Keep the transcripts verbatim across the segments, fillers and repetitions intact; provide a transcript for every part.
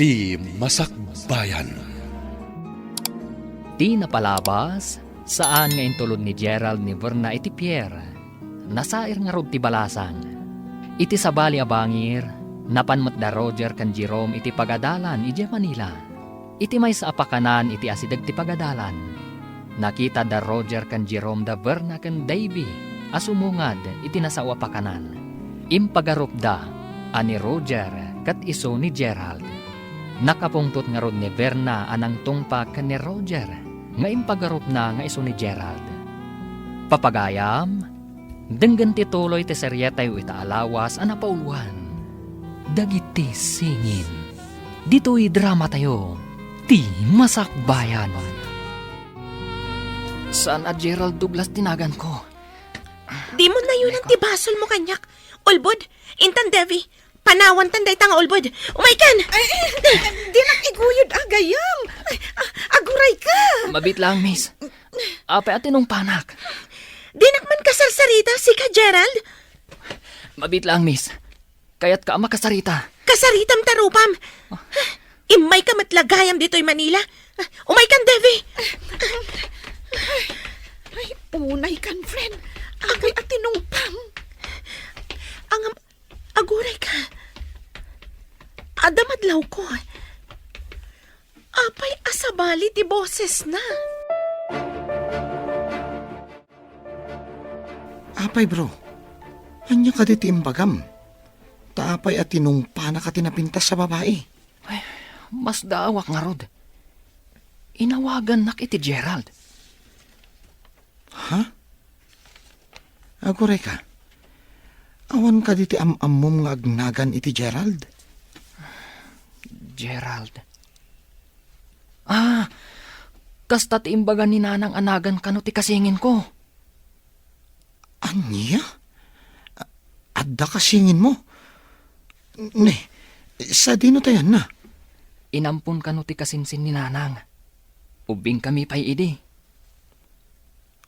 Ti Masakbayan. Ti napalabas, saan nga intulod ni Gerald ni Verna iti pier. Nasair ngarud ti balasang. Iti sabali a bangir, napan met da Roger ken Jerome iti pagadalan idiay Manila. Iti maysa a pakanan iti asideg ti pagadalan, nakita da Roger ken Jerome da Verna ken Davy a sumungad iti nasao a pakanan. Impagarupda a ni Roger ket isu ni Gerald. Nakapungtot ngarud ni Verna a nangtungpal ken ni Roger nga impagarupna nga isu ni Gerald. Papagayam, denggen ti tuloy ti serietayo ita a lawas a napauloan, Dagiti Singin. Ditoy dramatayo, Ti Masakbayan. Saan a Gerald Douglas ti naganko. Dimo nayonan ti basolmo kaniak. Ulbod, intan Davy, panawantan dayta nga ulbod. Umaykan! Ay, ay, dinak iguyod, agayam. Ay, a-, agurayka. Mabiit lang, miss. Apay a tinungpanak. Dinak man kasarsarita, sika, Gerald? Mabiit lang, miss. Kayatka a makasarita. Kasaritam ta rupam. Immayka met la gayam ditoy Manila. Umaykan, Davy. Ay, unaykan, friend. Apay a tinungpam. Angam, agurayka. Adda madlawko. Apay a sabali ti bosesna? Apay, bro, ania kadi ti imbagam? Ta apay a tinungpanaka ti napintas a babai? Ay, masdaawak ngarud. Inawagannak iti Gerald. Ha? Agurayka, awan kadi ti am-ammom nga agnagan iti Gerald? Gerald. Ah, kasta ti imbaga ni Nanang a nagan kano ti kasinginko. Ania? A-, adda kasinginmo? Ne, sadino ta ayanna? Inampon kano ti kasinsin ni Nanang. Ubbingkami pay idi.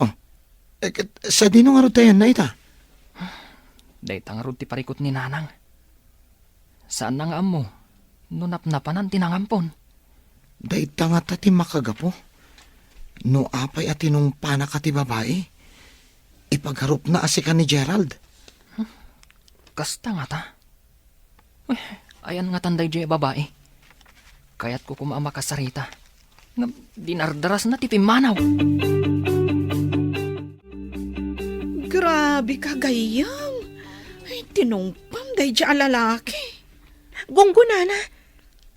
Oh, eh, ket sadino ngarud ta ayanna ita? Dayta ngarud ti parikut ni Nanang. Saanna nga ammo no napnapanan ti nangampon. Dayta ngata ti makagapu. No apay a tinungpanaka ti babai, ipagarupna a sika ni Gerald. Kasta ngata? Eh, ayan ngatan daydiay a babai. Kayatko koma a makasarita. Ngem dinardarasna ti pimmanaw. Grabe ka, gayyem. Ay, tinungpam daydiay a lalaki. Gunggonana,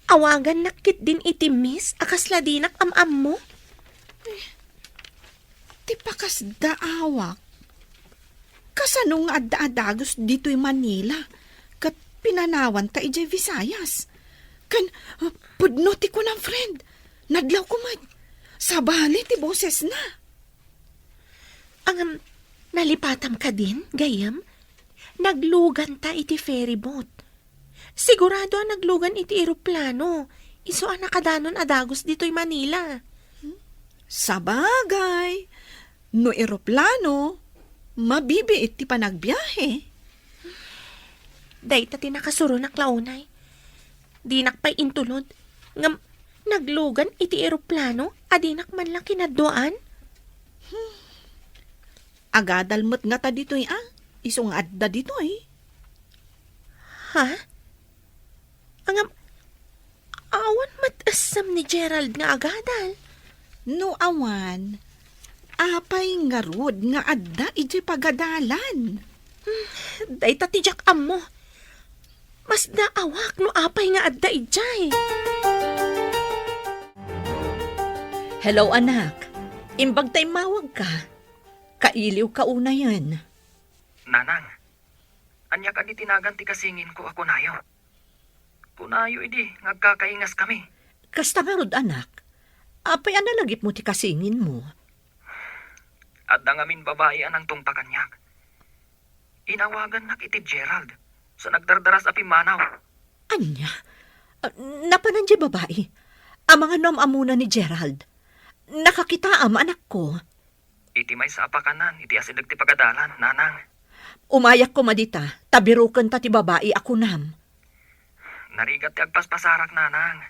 awagannak ketdin iti miss a kasla dinak am-ammo? Ti pakasdaawak, kasano nga adda a dagus ditoy Manila ket pinanawanta idiay Visayas? Ken, uh, pudno ti kunam, friend. Nadlawko met. Sabali ti bosesna. Ngem, nalipatam kadin, gayyem? Nagluganta iti ferry boat. Sigurado a naglugan iti eroplano, isu a nakadanon a dagus ditoy Manila. Sabagay, no eroplano, mabibiit ti panagbiahe. Dayta ti nakasuronak la unay. Dinak pay intulod, ngem naglugan iti eroplano a dinak man la kinadduaan. Agadal met ngata ditoy a, isu nga adda ditoy. Ha? Ngem, awan met essem ni Gerald nga agadal. No awan, apay ngarud nga adda idiay pagadalan? Hmm, dayta ti diak ammo. Masdaawak no apay nga adda idiay. Hello, anak. Imbag ta immawagka. Kailiwka unayen. Nanang, ania kadi ti nagan ti kasinginko a kunayo? Kunayo idi nga agkakaingaskami. Kasta ngarud, anak. Apay a nalagipmo ti kasinginmo? Adda ngamin babai a nangtungpa kaniak. Inawagannak iti Gerald, sa nagdardaras a pimmanaw. Ania? Ah, napanan diay babai? Amangan no am-ammona ni Gerald? Nakakitaam, anakko. Iti maysa a pakanan iti asideg ti pagadalan, nanang. Umayak koma dita, ta birukenta ti babai a kunam. Narigat ti agpaspasarak, nanang.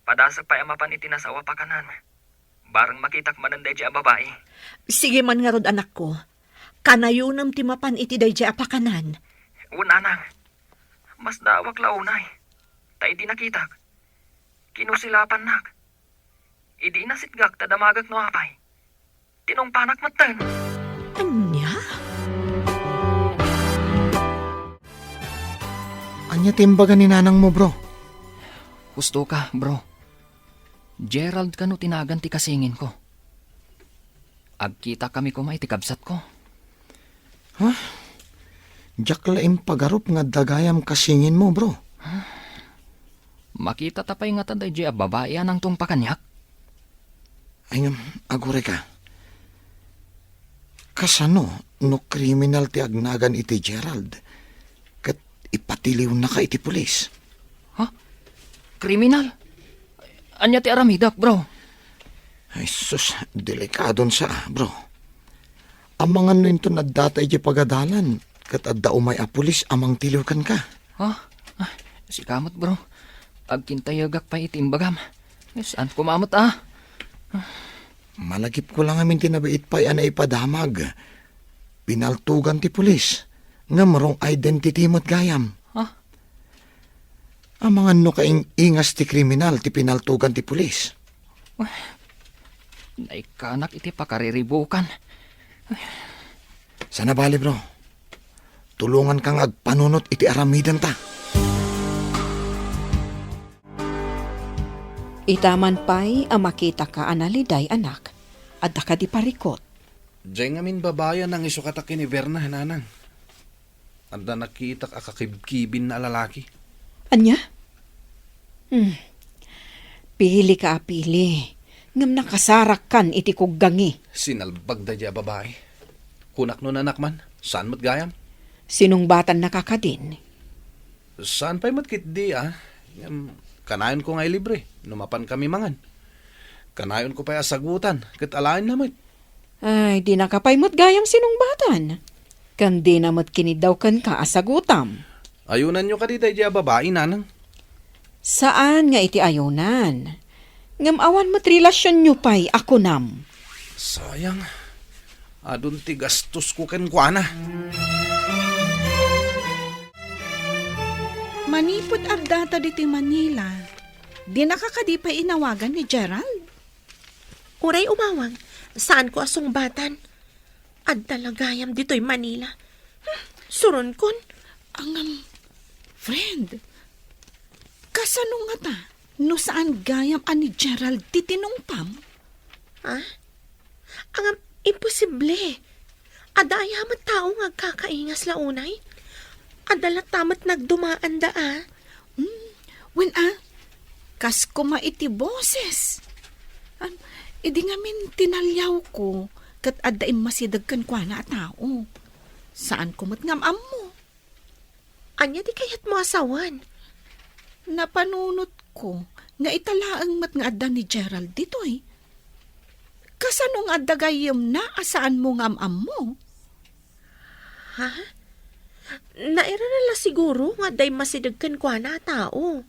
Padasek pay a mapan iti nasawa pakanan. Bareng makitak manen daydiay a babai. Sige man ngarud, anakko. Kanayonem ti mapan iti daydiay a pakanan. Wen, nanang. Masdaawak la unay. Ta idi nakitak, kinusilapannak. Idi nasitgak ta damagek no apay, tinungpanak metten. Ania? Ania ti imbaga ni nanangmo, bro? Husto ka, bro. Gerald kano ti nagan ti kasinginko. Agkitakami koma iti kabsatko. Ha? Diak la impagarup nga adda gayam kasinginmo, bro. Makitata pay ngata daydiay a babai a nangtungpa kaniak? Ay, ngem, agurayka. Kasano no kriminal ti agnagan iti Gerald ket ipatiliwnaka iti pulis? Ha? Kriminal? Ania ti aramidek, bro? Ay, sus, delikadon sa, bro. Amangan no inton addata idiay pagadalan ket adda umay a pulis a mangtiliw kenka. Ha? Ah, sika met, bro. Agkintayegak pay iti imbagam. Saan koma met, ah? Malagipko la ngamin ti nabiit pay a naipadamag. Pinaltugan ti pulis. Ngem wrong identity met gayam. Ha? Amangan no kaing-ingas ti kriminal ti pinaltugan ti pulis. Naikkanak iti pakariribukan. Saan a bale, bro. Tulonganka nga agpanunot iti aramidenta. Ita man pay a makitaka a naliday, anak, adda kadi parikut? Diay ngamin babai a nangisukata ken ni Berna, nanang. Adda nakitak a kakibkibinna a lalaki. Ania? Hmm. Pilika a pili, ngem nakasarakkan iti kuggangi. Sinalbag daydiay a babai. Kunak no nanak man, saan met gayam? Sinungbatannaka kadin? Saan pay met ketdi, ah. Ngem, kanayonko nga ilibre no mapankami mangan. Kanayonko pay a sagutan ket alaenna met. Ay, dinaka pay met gayam sinungbatan. Ken dina met kiniddaw kenka a sagutam. Ayunanyo kadi daydiay a babai, nanang? Saan nga iti ayunan. Ngem awan met relasionyo pay a kunam. Sayang. Adun ti gastosko kenkuana. Manipud addata ditoy Manila, dinaka kadi pay inawagan ni Gerald? Uray umawag, saanko a sungbatan. Adda la gayam ditoy Manila. Hmm, suronkon. Ngem, friend, kasano ngata no saan gayam a ni Gerald ti tinungpam? Ha? Ngem, imposible. Adda aya met tao nga agkakaingas la unay? Adda latta met nagdumaanda, a. Hmm, wen, a, kas koma iti boses. Am, idi ngamin tinaliawko, ket adda immasideg kenkuana a tao. Saanko met nga am-ammo. Ania ti kayatmo a sawen? Napanunotko nga ita laeng met nga adda ni Gerald ditoy. Kasano nga adda gayyemna a saanmo nga am-ammo? Ha? Nairana la siguro nga adda immasideg kenkuana a tao.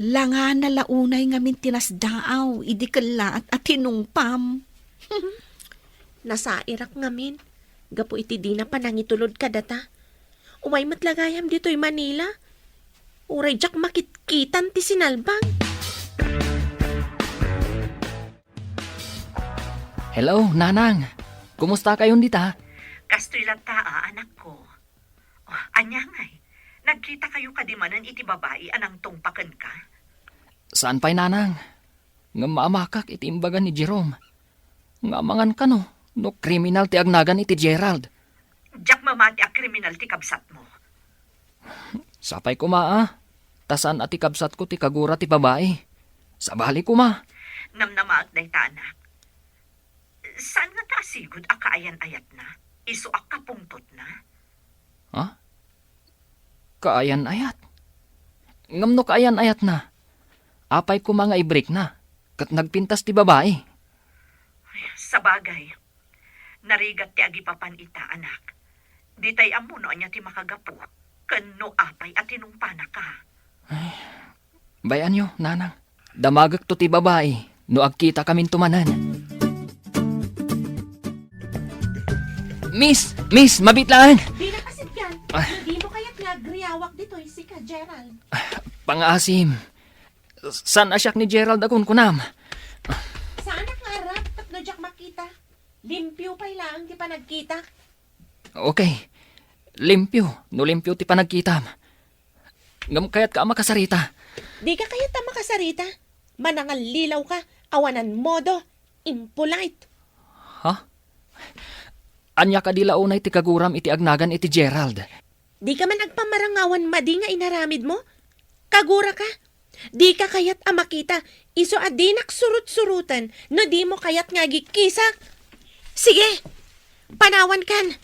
Langana la unay ngamin ti nasdaaw idi kellaat a tinungpam. Nasairak ngamin gapu iti dina panangitulod kadata. Umay met la gayam ditoy Manila. Uray diak makitkitan ti sinalbag. Hello, Nanang. Kumusta kayon dita? Kastoy latta, a, anakko. Oh, ania ngay? Nagkita kayo kadi manen iti babai a nangtungpa kenka? Saan pay, Nanang. Ngem maamakak iti imbaga ni Jerome. Nga amangan kano no kriminal ti agnagan iti Gerald. Diak mamati a kriminal ti kabsatmo. Sapay koma, a. Ta saan a ti kabsatko ti kagura ti babai. Sabali koma. Namnamaek dayta, anak. Saan ngata a sigud a kaayan-ayatna? Isu a kapungtotna? Ha? Kaayan-ayat? Ngem no kaayan-ayatna, apay koma nga ibrikna ket nagpintas ti babai? Sabagay, narigat ti agipapan ita, anak. Ditay ammo no ania ti makagapu ken no apay a tinungpanaka. Bay-anyo, nanang. Damagekto ti babai no agkitakaminto manen. Miss! Miss! Mabiit laeng! Dina pasidkan. Ah. No dimo kayat nga agriawak ditoy sika, Gerald. Pangaasim. Saan a siak ni Gerald a kunkunam? Saanak nga arap tapno diak makita. Limpio pay laeng ti panagkitak. Okay. Limpio, no limpio ti panagkitam. Ngem kayatka a makasarita. Dika kayat a makasarita. Manangallilaw ka, awanan modo, impolite. Ha? Ania kadi la unay ti kaguram iti agnagan iti Gerald? Dika man agpamarangawan madi nga inaramidmo? Kagura ka? Dika kayat a makita, isu a dinak surut-surutan no dimo kayat nga agikkisak. Sige, panawankan.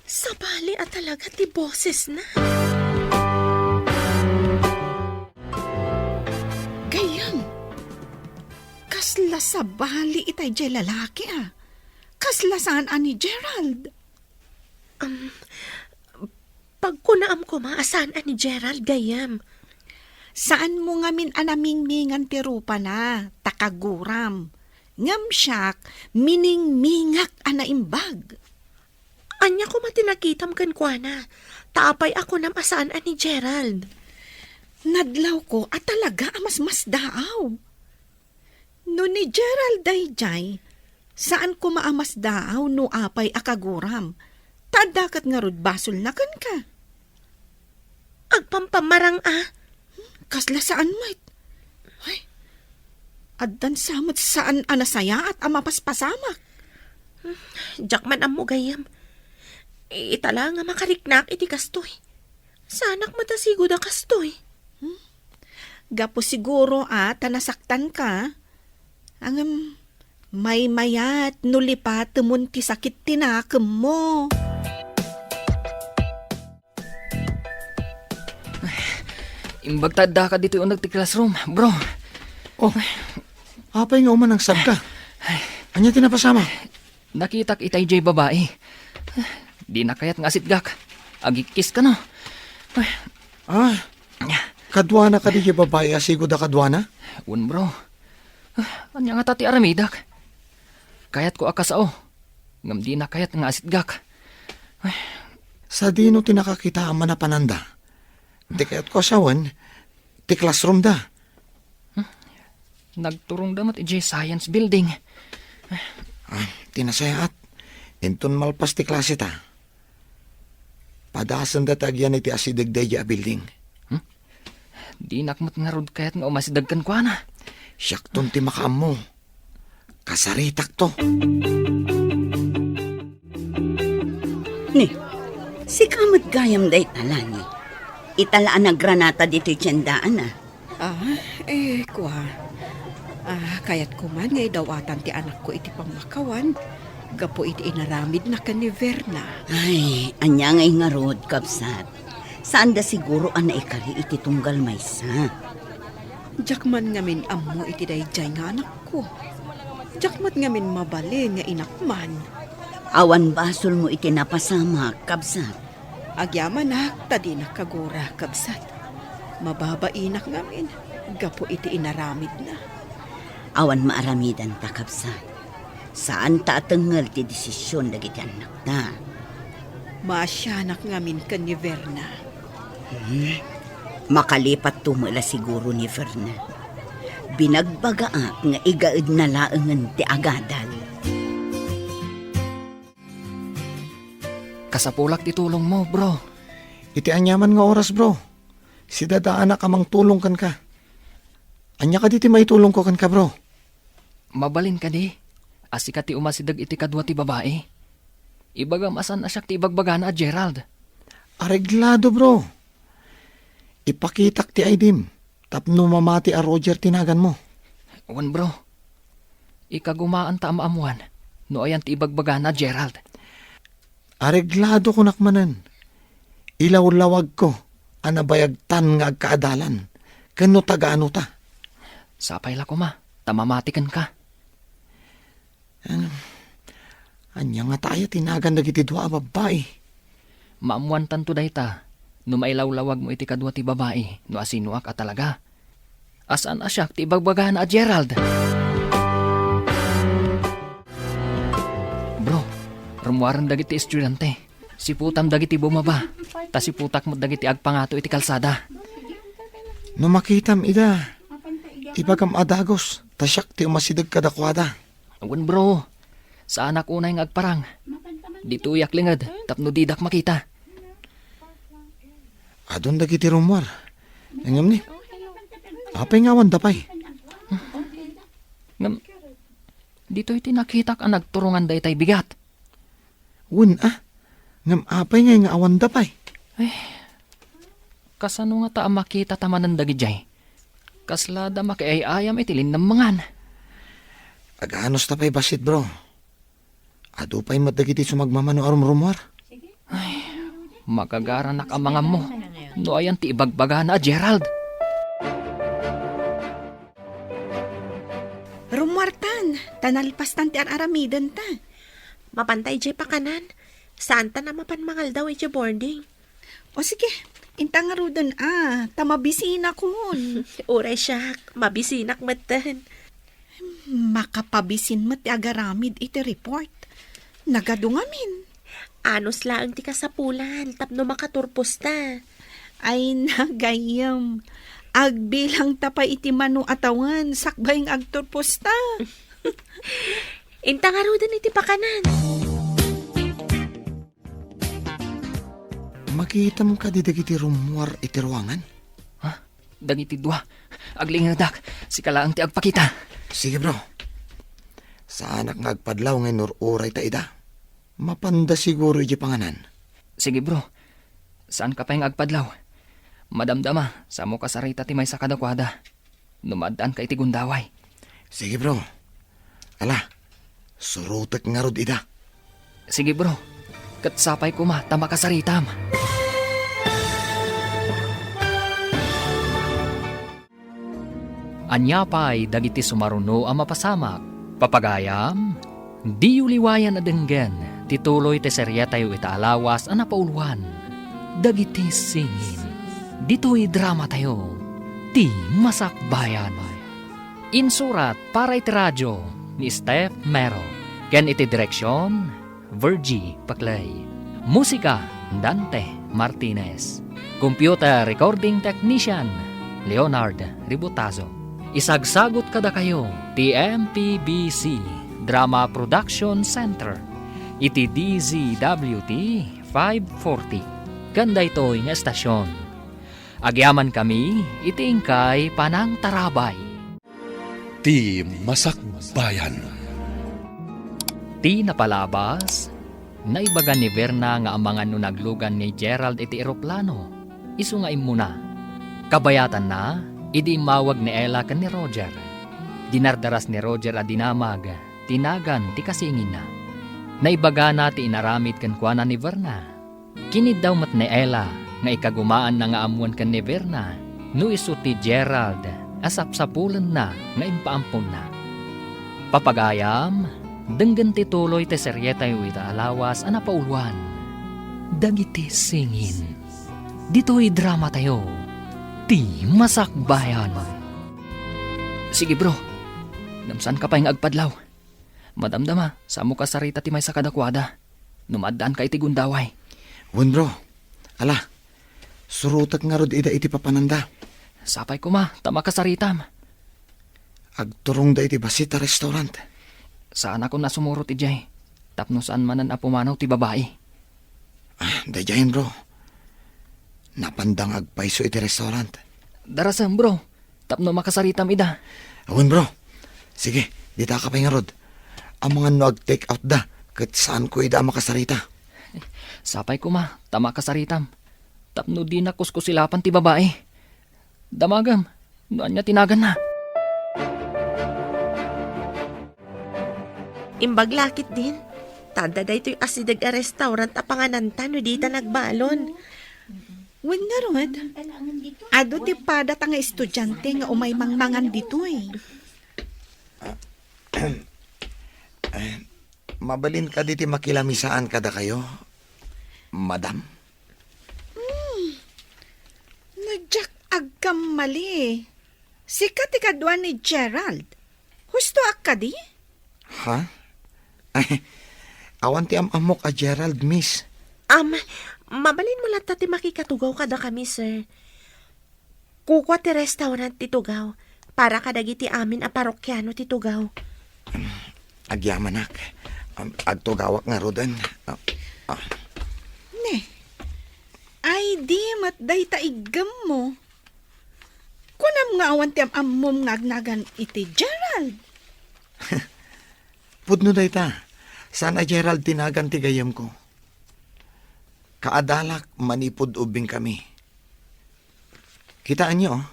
Sabali a talaga ti bosesna. Gayyem, kasla sabali itay jay lalaki a. Kasla saan a ni Gerald. Um, pagkunaam koma a saan a ni Gerald, gayyem. Saanmo ngamin a namingmingan ti rupana, ta kaguram. Ngem siak, miningmingak a naimbag. Ania koma ti nakitam kenkuana? Ta apay a kunam a saan a ni Gerald? Nadlawko a talaga a masmasdaaw. No ni Gerald daydiay, saan koma a masdaaw no apay a kaguram. Ta adda ket ngarud basolna kenka. Agpampamarang a. Kasla saan met. Ay, addan sa met saan a nasayaat a mapaspasamak. Diak man ammo gayyem. Ita la nga makariknak iti kastoy. Saanak met a sigud a kastoy. Hmm? Gapu siguro a ta nasaktanka. Ngem, maymayat no lipatemon ti sakit ti nakemmo. Imbag ta addaka ditoy uneg ti classroom, bro. Oh, apay nga umanangsabka? Ania ti napasamak? Nakitak itay jay babai. Dina kayat nga asitgak. Agikis kano. Ah, kaduana kadi jay babai a sigud a kaduana? Wen, bro. Ania ngata ti aramidek? Kayatko a kasao, ngem dina kayat nga asitgak. Sadino ti nakakitaam a napananda? Ti kayatko a sawen, ti classroom da. Hmm? Nagturongda met idiay science building. Ah, ti nasayaat. Inton malpas ti klase ta, padasenda ti agyan iti asideg daydiay a building. Hmm? Dinak met ngarud kayat nga umasideg kenkuana. Siakton ti makaammo. Kasaritakto. Ni, sika met gayam dayta, Lani. Ita la a nagranata ditoy tiendaan a. Ah, eh, kua. Ah, kayatko man nga idawatan ti anakko iti pammakawan gapu iti inaramidna ken ni Verna. Ay, ania ngay ngarud, kabsat? Saanda siguro a naikari iti tunggal maysa. Diak man ngamin ammo iti daydiay nga anakko. Diak met ngamin mabalin nga inak man. Awan basolmo iti napasamak, kabsat. Agyamanak ta dinak kagura, kabsat. Mababainak ngamin gapu iti inaramidna. Awan maaramidanta, kabsat. Saanta a tengngel ti desisyon dagiti annakta. Maasianak ngamin ken ni Verna. Hmm? Makalipatto met la siguro ni Verna. Binagbagaak nga igaedna laengen ti agadal. Kasapulak ti tulongmo, bro. Iti aniaman nga oras, bro. Sidadaanak a mangtulong kenka. Ania kadi ti maitulongko kenka, bro? Mabalin kadi a sika ti umasideg iti kadua ti babai? Ibagam a saan a siak ti ibagbagana a Gerald. Areglado, bro. Ipakitak ti I D-m tapno mamati a Roger ti naganmo. Wen, bro. Ikagumaanta a maammuan no ayan ti ibagbagana a Gerald. Areglado kunak manen. Ilawlawagko a nabayagtan nga agkaadalan ken no tagaano ta. Sapay la koma ta mamati kenka. Em, ania ngata aya ti nagan dagiti dua a babbai? Maammuantanto dayta no mailawlawagmo iti kadua ti babai no asinoak a talaga. A saan a siak ti ibagbagana a Gerald. Bro, rummuaren dagiti estudiante. Siputam dagiti bumaba, ta siputak met dagiti agpangato iti kalsada. No makitam ida, ibagam a dagus, ta siak ti umasideg kadakuada. Wen, bro, saanak unay nga agparang. Ditoyak linged tapno didak makita. Adun dagiti rummuar. Ngem ni, apay nga awan da pay? Ngem, ditoy ti nakitak a nagturongan daytay bigat. Wen a, ngem apay ngay nga awan da pay? Kasano ngata a makita ta manen dagidiay? Kasla da makiay-ayam iti linnammangan. Aganus ta pay bassit, bro. Adu pay met dagiti sumagmamano a rumrumuar. Makagaranak a mangammo no ayan ti ibagbagana a Gerald. Rummuartan, ta nalpastan ti ar-aramidenta. Mapanta idiay pakanan. Saantan a mapan mangaldaw idiay boarding. O sige, inta ngaruden a, ta mabisinakon. Uray siak, mabisinak metten. Makapabisin met ti agaramid iti report. Nagadu ngamin. Anus laeng ti kasapulan tapno makaturposta. Ay, nagayyem. Agbilang ta pay iti mano a tawen sakbay nga agturposta. Inta ngaruden iti pakanan. Makitam kadi dagiti rummuar iti ruangan? Ha? Dagiti dua. Aglingedak. Sika laeng ti agpakita. Sige, bro. Saanak nga agpadlaw nga inur-uray ta ida. Mapanda siguro iti panganan. Sige, bro. Saan ka pay nga agpadlaw? Madamdama, samo kasarita ti maysa kadakuada. No maaddaanka iti gundaway. Sige, bro. Ala, surotek ngarud ida. Sige, bro. Ket sapay koma ta makasaritam. Ania pay dagiti sumaruno a mapasamak? Papagayam, diyo liwayan a denggen ti tuloy ti serietayo ita a lawas a napauluan, Dagiti Singin. Ditoy dramatayo, Ti Masakbayan. Insurat para iti radio ni Steph Mero, ken iti direksion, Virgie Paclay. Musika, Dante Martinez. Computer recording technician, Leonard Ributazo. Isagsagut kadakayo ti M P B C Drama Production Center iti D Z W T five forty. Ken daytoy nga estasion, agyamankami iti inkay panangtarabay. Ti Masakbayan. Ti napalabas, naibaga ni Verna nga amangan no naglugan ni Gerald iti eroplano, isu nga immuna. Kabayatanna, idi immawag ni Ella ken ni Roger. Dinardaras ni Roger a dinamag ti nagan ti kasinginna. Naibagana ti inaramid kenkuana ni Verna. Kiniddaw met ni Ella nga ikagumaanna nga ammoen ken ni Verna no isu ti Gerald a sapsapulenna nga impaamponna. Papagayam, denggen ti tuloy ti serietayo ita a lawas a napauluan, Dagiti Singin. Ditoy dramatayo, Ti Masakbayan. Sige, bro. Namsan ka pay nga agpadlaw. Madamdama, samo kasarita ti maysa kadakuada. No maaddaanka iti gundaway. Wen, bro. Ala, surotek ngarud ida iti papananda. Sapay koma, ta makasaritam. Agturongda iti bassit a restaurant. Saanakon a sumurot idiay, tapno saan manen a pumanaw ti babai. Ah, daydiayen, bro. Napanda nga agpayso iti restaurant. Darasem, bro. Tapno makasaritam ida. Awan, bro. Sige, dita ka pay ngarud. Amangan no ag-take out da, ket saanko ida a makasarita. Sapay koma, ta makasaritam. Tapno dina kuskusilapan ti babai. Damagem, no ania ti naganna. Imbag la ketdin, ta adda daytoy asideg a restaurant a pangananta no dita nagbalon. Wen ngarud, adu ti padata nga estudiante nga umay mangmangan ditoy. Eh, mabalin kadi ti makilamisaan kadakayo, madam? Hmm, Diak agkammali. Sika ti kadua ni Gerald. Husto a kadi? Ha? Ay, awan ti am-ammok a Gerald, miss. Am, mabalinmo latta ti makikatugaw kadakami, sir. Kukua ti restaurant ti tugaw para kadagiti amin a parokiano ti tugaw. Agyamanak. Am, agtugawak ngaruden. Ah, ah. Ne, ay di met dayta iggemmo. Kunam nga awan ti am-ammom nga agnagan iti Gerald. Pudno dayta. Saan a Gerald ti nagan ti gayyemko. Kaadalak manipud ubbingkami. Kitaenyo, oh.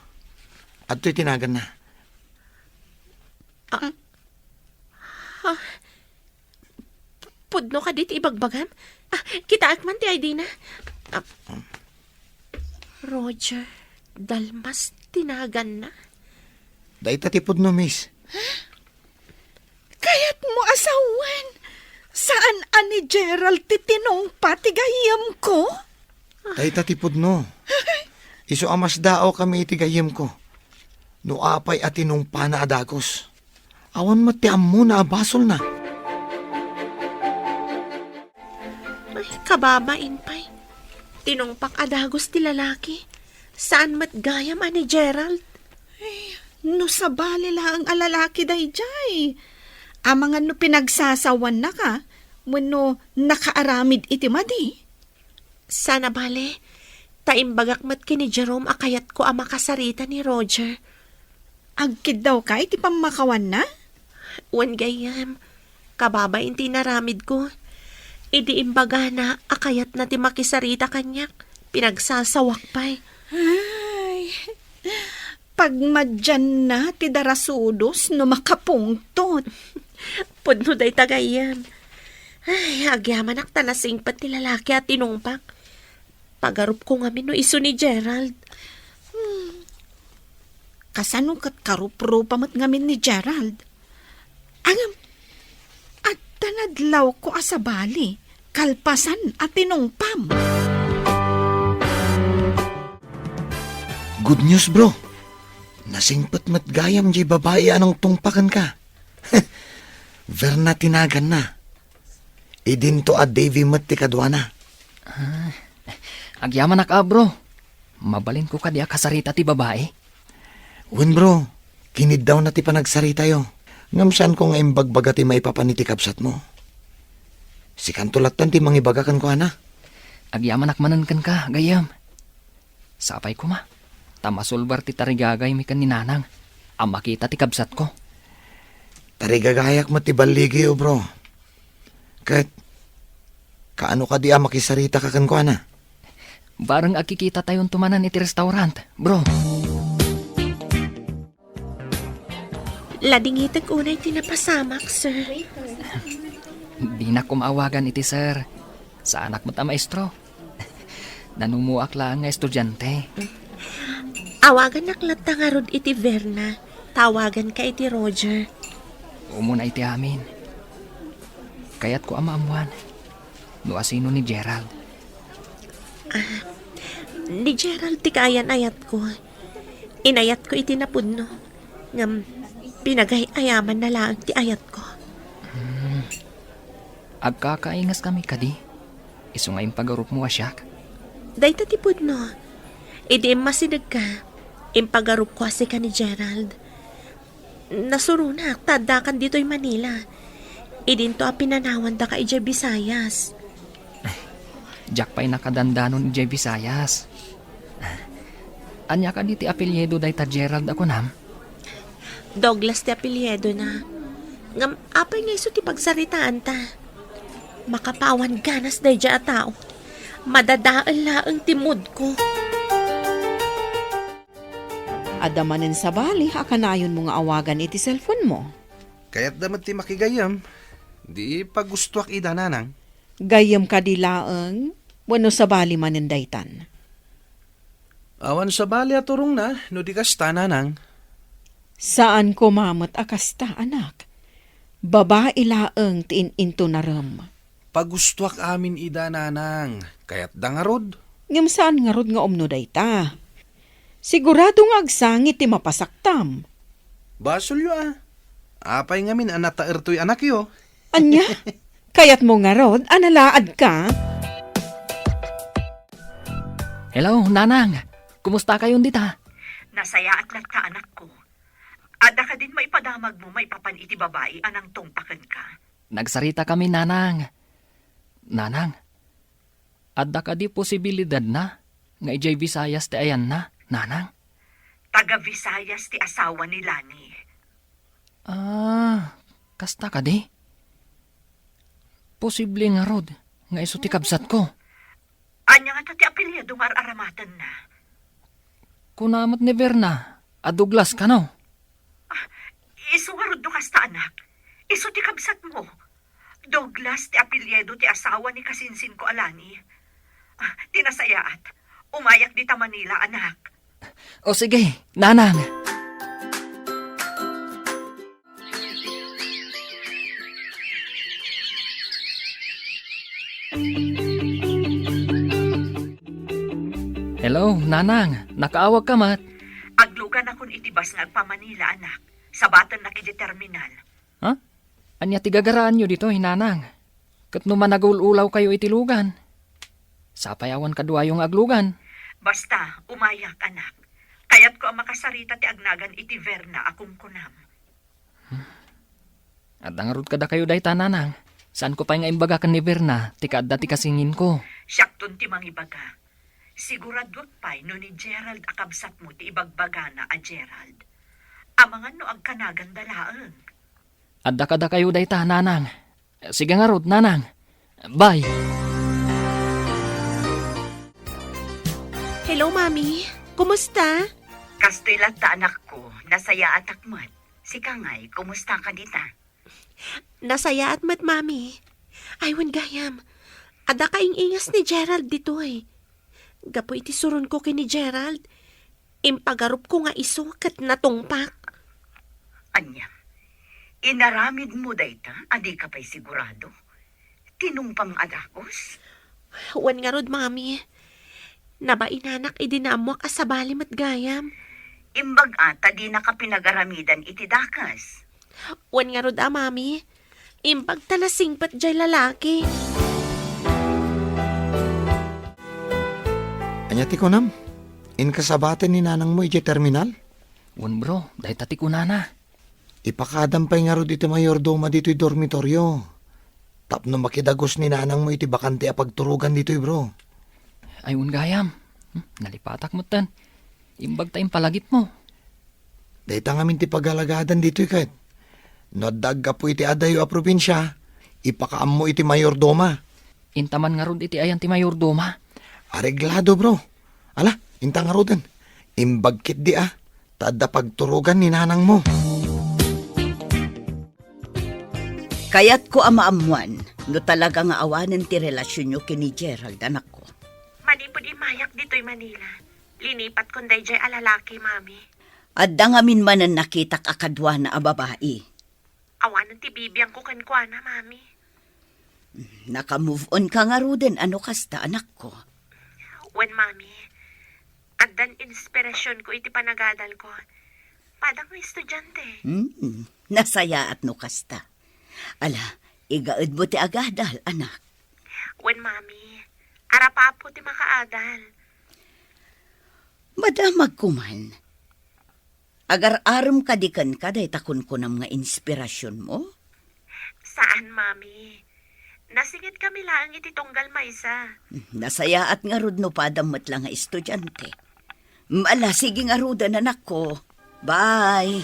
Adtoy ti naganna. Ah, ah, pudno kadi ti ibagbagam? Ah, kitaek man ti I D na. Ah, Roger Dalmas ti naganna. Dayta ti pudno, miss. Kayatmo a sawen, saan a ni Gerald ti tinungpa ti gayyemko? Dayta ti pudno. Isu a masdaawkami iti gayyemko. No apay a tinungpana a dagus, awan met ti ammona a basolna. Ay, kababain pay. Tinungpak a dagus ti lalaki. Saan met gayam a ni Gerald? Ay, no sabali laeng a lalaki daydiay. Amangan no pinagsasawannaka, wenno nakaaramid iti madi. Saan a bale, ta imbagak met ken ni Jerome a kayatko a makasarita ni Roger. Agkiddawka iti pammakawanna? Wen gayyem, kababain ti inaramidko. Idi imbagana a kayatna ti makisarita kaniak, pinagsasawak pay. Ay, pagmadianna ti darasudos no makapungtot. Pudno dayta gayyem. Ay, agyamanak ta nasingpet ti lalaki a tinungpak. Pagarupko ngamin no isu ni Gerald. Hmm. Kasano ket karupropa met ngamin ni Gerald? Ngem, adda nadlawko a sabali, kalpasan a tinungpam. Good news, bro. Nasingpet met gayam diay babai a nangtungpa kenka. Verna ti naganna. Idinto a Davy met ti kaduana. Ah, agyamanak a, bro. Mabalinko kadi a kasarita ti babai? Wen, bro. Kiniddawna ti panagsaritayo. Ngem saanko nga imbagbaga ti maipapan iti kabsatmo. Sikanto lattan ti mangibaga kenkuana. Agyamanak manen kenka, gayyem. Sapay koma, ta masulbar ti tarigagaymi ken ni Nanang a makita ti kabsatko. Tarigagayak met ti balligiyo, bro. Ket, kaano kadi a makisaritaka kenkuana? Bareng agkikitatayonto manen iti restaurant, bro. Ladingitek unay ti napasamak, sir. Dinak koma awagan iti sir. Saanak met a maestro. Nanumoak laeng nga estudiante. Awagannak latta ngarud iti Verna. Tawaganka iti Roger. Umuna iti amin. Kayatko a maammuan no asino ni Gerald. Ah, ni Gerald ti kaayan-ayatko. Inayatko iti napudno, ngem pinagay-ayamanna laeng ti ayatko. Hmm. Agkakaingaskami kadi? Isu nga impagarupmo a siak? Dayta ti pudno. Idi immasidegka, impagarupko a sika ni Gerald. Nasuronak ta addakan ditoy Manila. Idinto a pinanawandaka idiay Visayas. Diak pay nakadandanon idiay Visayas. Ania kadi ti apelyido dayta Gerald a kunam? Douglas ti apelyidona. Ngem apay nga isu ti pagsaritaanta? Makapawan ganas daydiay a tao. Madadael laeng ti moodko. Adda manen sabali a kanayonmo nga awagan iti cellphone-mo? Kayatda met ti makigayyem. Di pagustoak ida, Nanang. Gayyem kadi laeng wenno sabali manen daytan? Awan sabali a turongna no di kasta, Nanang. Saan koma met a kasta, anak. Babai laeng ti in-intunarem. Pagustoak amin ida, Nanang. Kayatda ngarud? Ngem saan ngarud nga umno dayta. Sigurado nga agsangit ti mapasaktam. Basolyo a. Apay ngamin a nataertoy anakyo? Ania? Kayatmo ngarud a nalaadka? Hello, Nanang. Kumusta kayon dita? Nasayaat latta, anakko. Adda kadin maipadamagmo maipapan iti babai a nangtungpa kenka? Nagsarita kami, Nanang. Nanang, adda kadi posibilidadna nga idiay Visayas ti ayanna, Nanang? Taga Visayas ti asawa ni Lani. Ah, kasta kadi? Posible ngarud nga isu ti kabsatko. Ania ngata ti apelyido nga ar-aramatenna? Kuna met ni Verna a Douglas kano? Ah, isu ngarud no kasta, anak. Isu ti kabsatmo. Douglas ti apelyido ti asawa ni kasinsinko a Lani. Ah, ti nasayaat, umayak dita Manila, anak. O sige, Nanang. Hello, Nanang. Nakaawag ka met? Agluganakon iti bus nga agpa-Manila, anak. Sabatennak iti terminal. Ha? Ania ti gagaraanyo ditoy, Nanang? Ket no managul-ulaw kayo iti lugan, sapay awan kaduayo nga aglugan. Basta, umayak, anak. Kayatko a makasarita ti agnagan iti Verna a kunkunam. Adda ngarud kadakayo dayta, Nanang. Saanko pay nga imbaga ken ni Verna ti kaadda ti kasinginko. Siakton ti mangibaga. Siguraduak pay no ni Gerald a kabsatmo ti ibagbagana a Gerald. Amangan no agkanaganda laeng. Adda kadakayo dayta, Nanang. Sige ngarud, Nanang. Bye. Hello, Mami. Kumusta? Kastoy latta, anakko. Nasayaatak met. Sika ngay, kumusta ka dita? Nasayaat met, Mami. Ay, wen gayam. Adda kaing-ingas ni Gerald ditoy. Gapu iti suronko ken ni Gerald, impagarupko nga isu ket natungpak. Ania? Inaramidmo dayta a dika pay sigurado? Tinungpam a dagus? Wen ngarud, Mami. Nabainanak idi naammuak a sabali met gayam. Imbag a ta dinaka pinagaramidan iti dakes. Wen ngarud a, Mami. Imbag ta nasingpet jay lalaki. Ania ti kunam? Inka sabaten ni nanangmo idiay terminal? Wen, bro, dayta ti kunana. Ipakaadam pay ngarud iti mayordoma ditoy dormitorio. Tapno makidagus ni nanangmo iti bakante a pagturogan ditoy, bro. Ay, wen gayam. Hmm, nalipatak metten. Imbag ta impalagipmo. Dayta ngamin ti pagalagadan ditoy ket. No adda aggapu iti adayo a probinsia, ipakaammo iti mayordoma. Inta man ngarud iti ayan ti mayordoma. Areglado, bro. Ala, inta ngaruden. Imbag ketdi a, ta adda pagturogan ni nanangmo. Kayatko a maammuan no talaga nga awanen ti relasionyo ken ni Gerald, anakko. Manipud immayak ditoy Manila, linipatkon daydiay a lalaki, Mami. Adda ngamin manen nakitak a kaduana a babai. Awanen ti bibiangko kenkuana, Mami. Naka-move on ka ngaruden a no kasta, anakko? Wen, Mami. Addan inspirasionko iti panagadalko. Padang nga estudiante. Hmm, nasayaat no kasta. Ala, igaedmo ti agadal, anak. Wen, Mami. Arapapo ti makaadal. Madamag koman. Agar-arem kadi kenka dayta kunkunam nga inspirasionmo? Saan, Mami. Nasingitkami laeng iti tunggal maysa. Nasayaat ngarud no padam met la nga estudiante. Ala, sige ngaruden, anakko. Bye.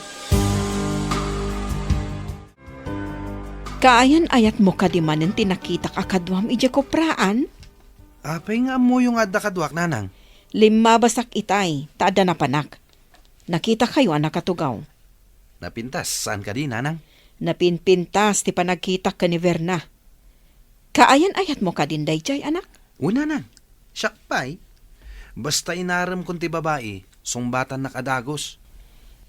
Kaayan-ayatmo kadi manen ti nakitak a kaduam idiay kopraan? Apay nga ammoyo nga adda kaduak, nanang? Limmabasak itay, ta adda napanak. Nakitakayo a nakatugaw. Napintas, saan kadi, nanang? Napinpintas ti panagkitak ken ni Verna. Kaayan-ayatmo kadin daydiay, anak? Wen, nanang. Siak pay. Basta inaremkon ti babai, sungbatannak a dagus.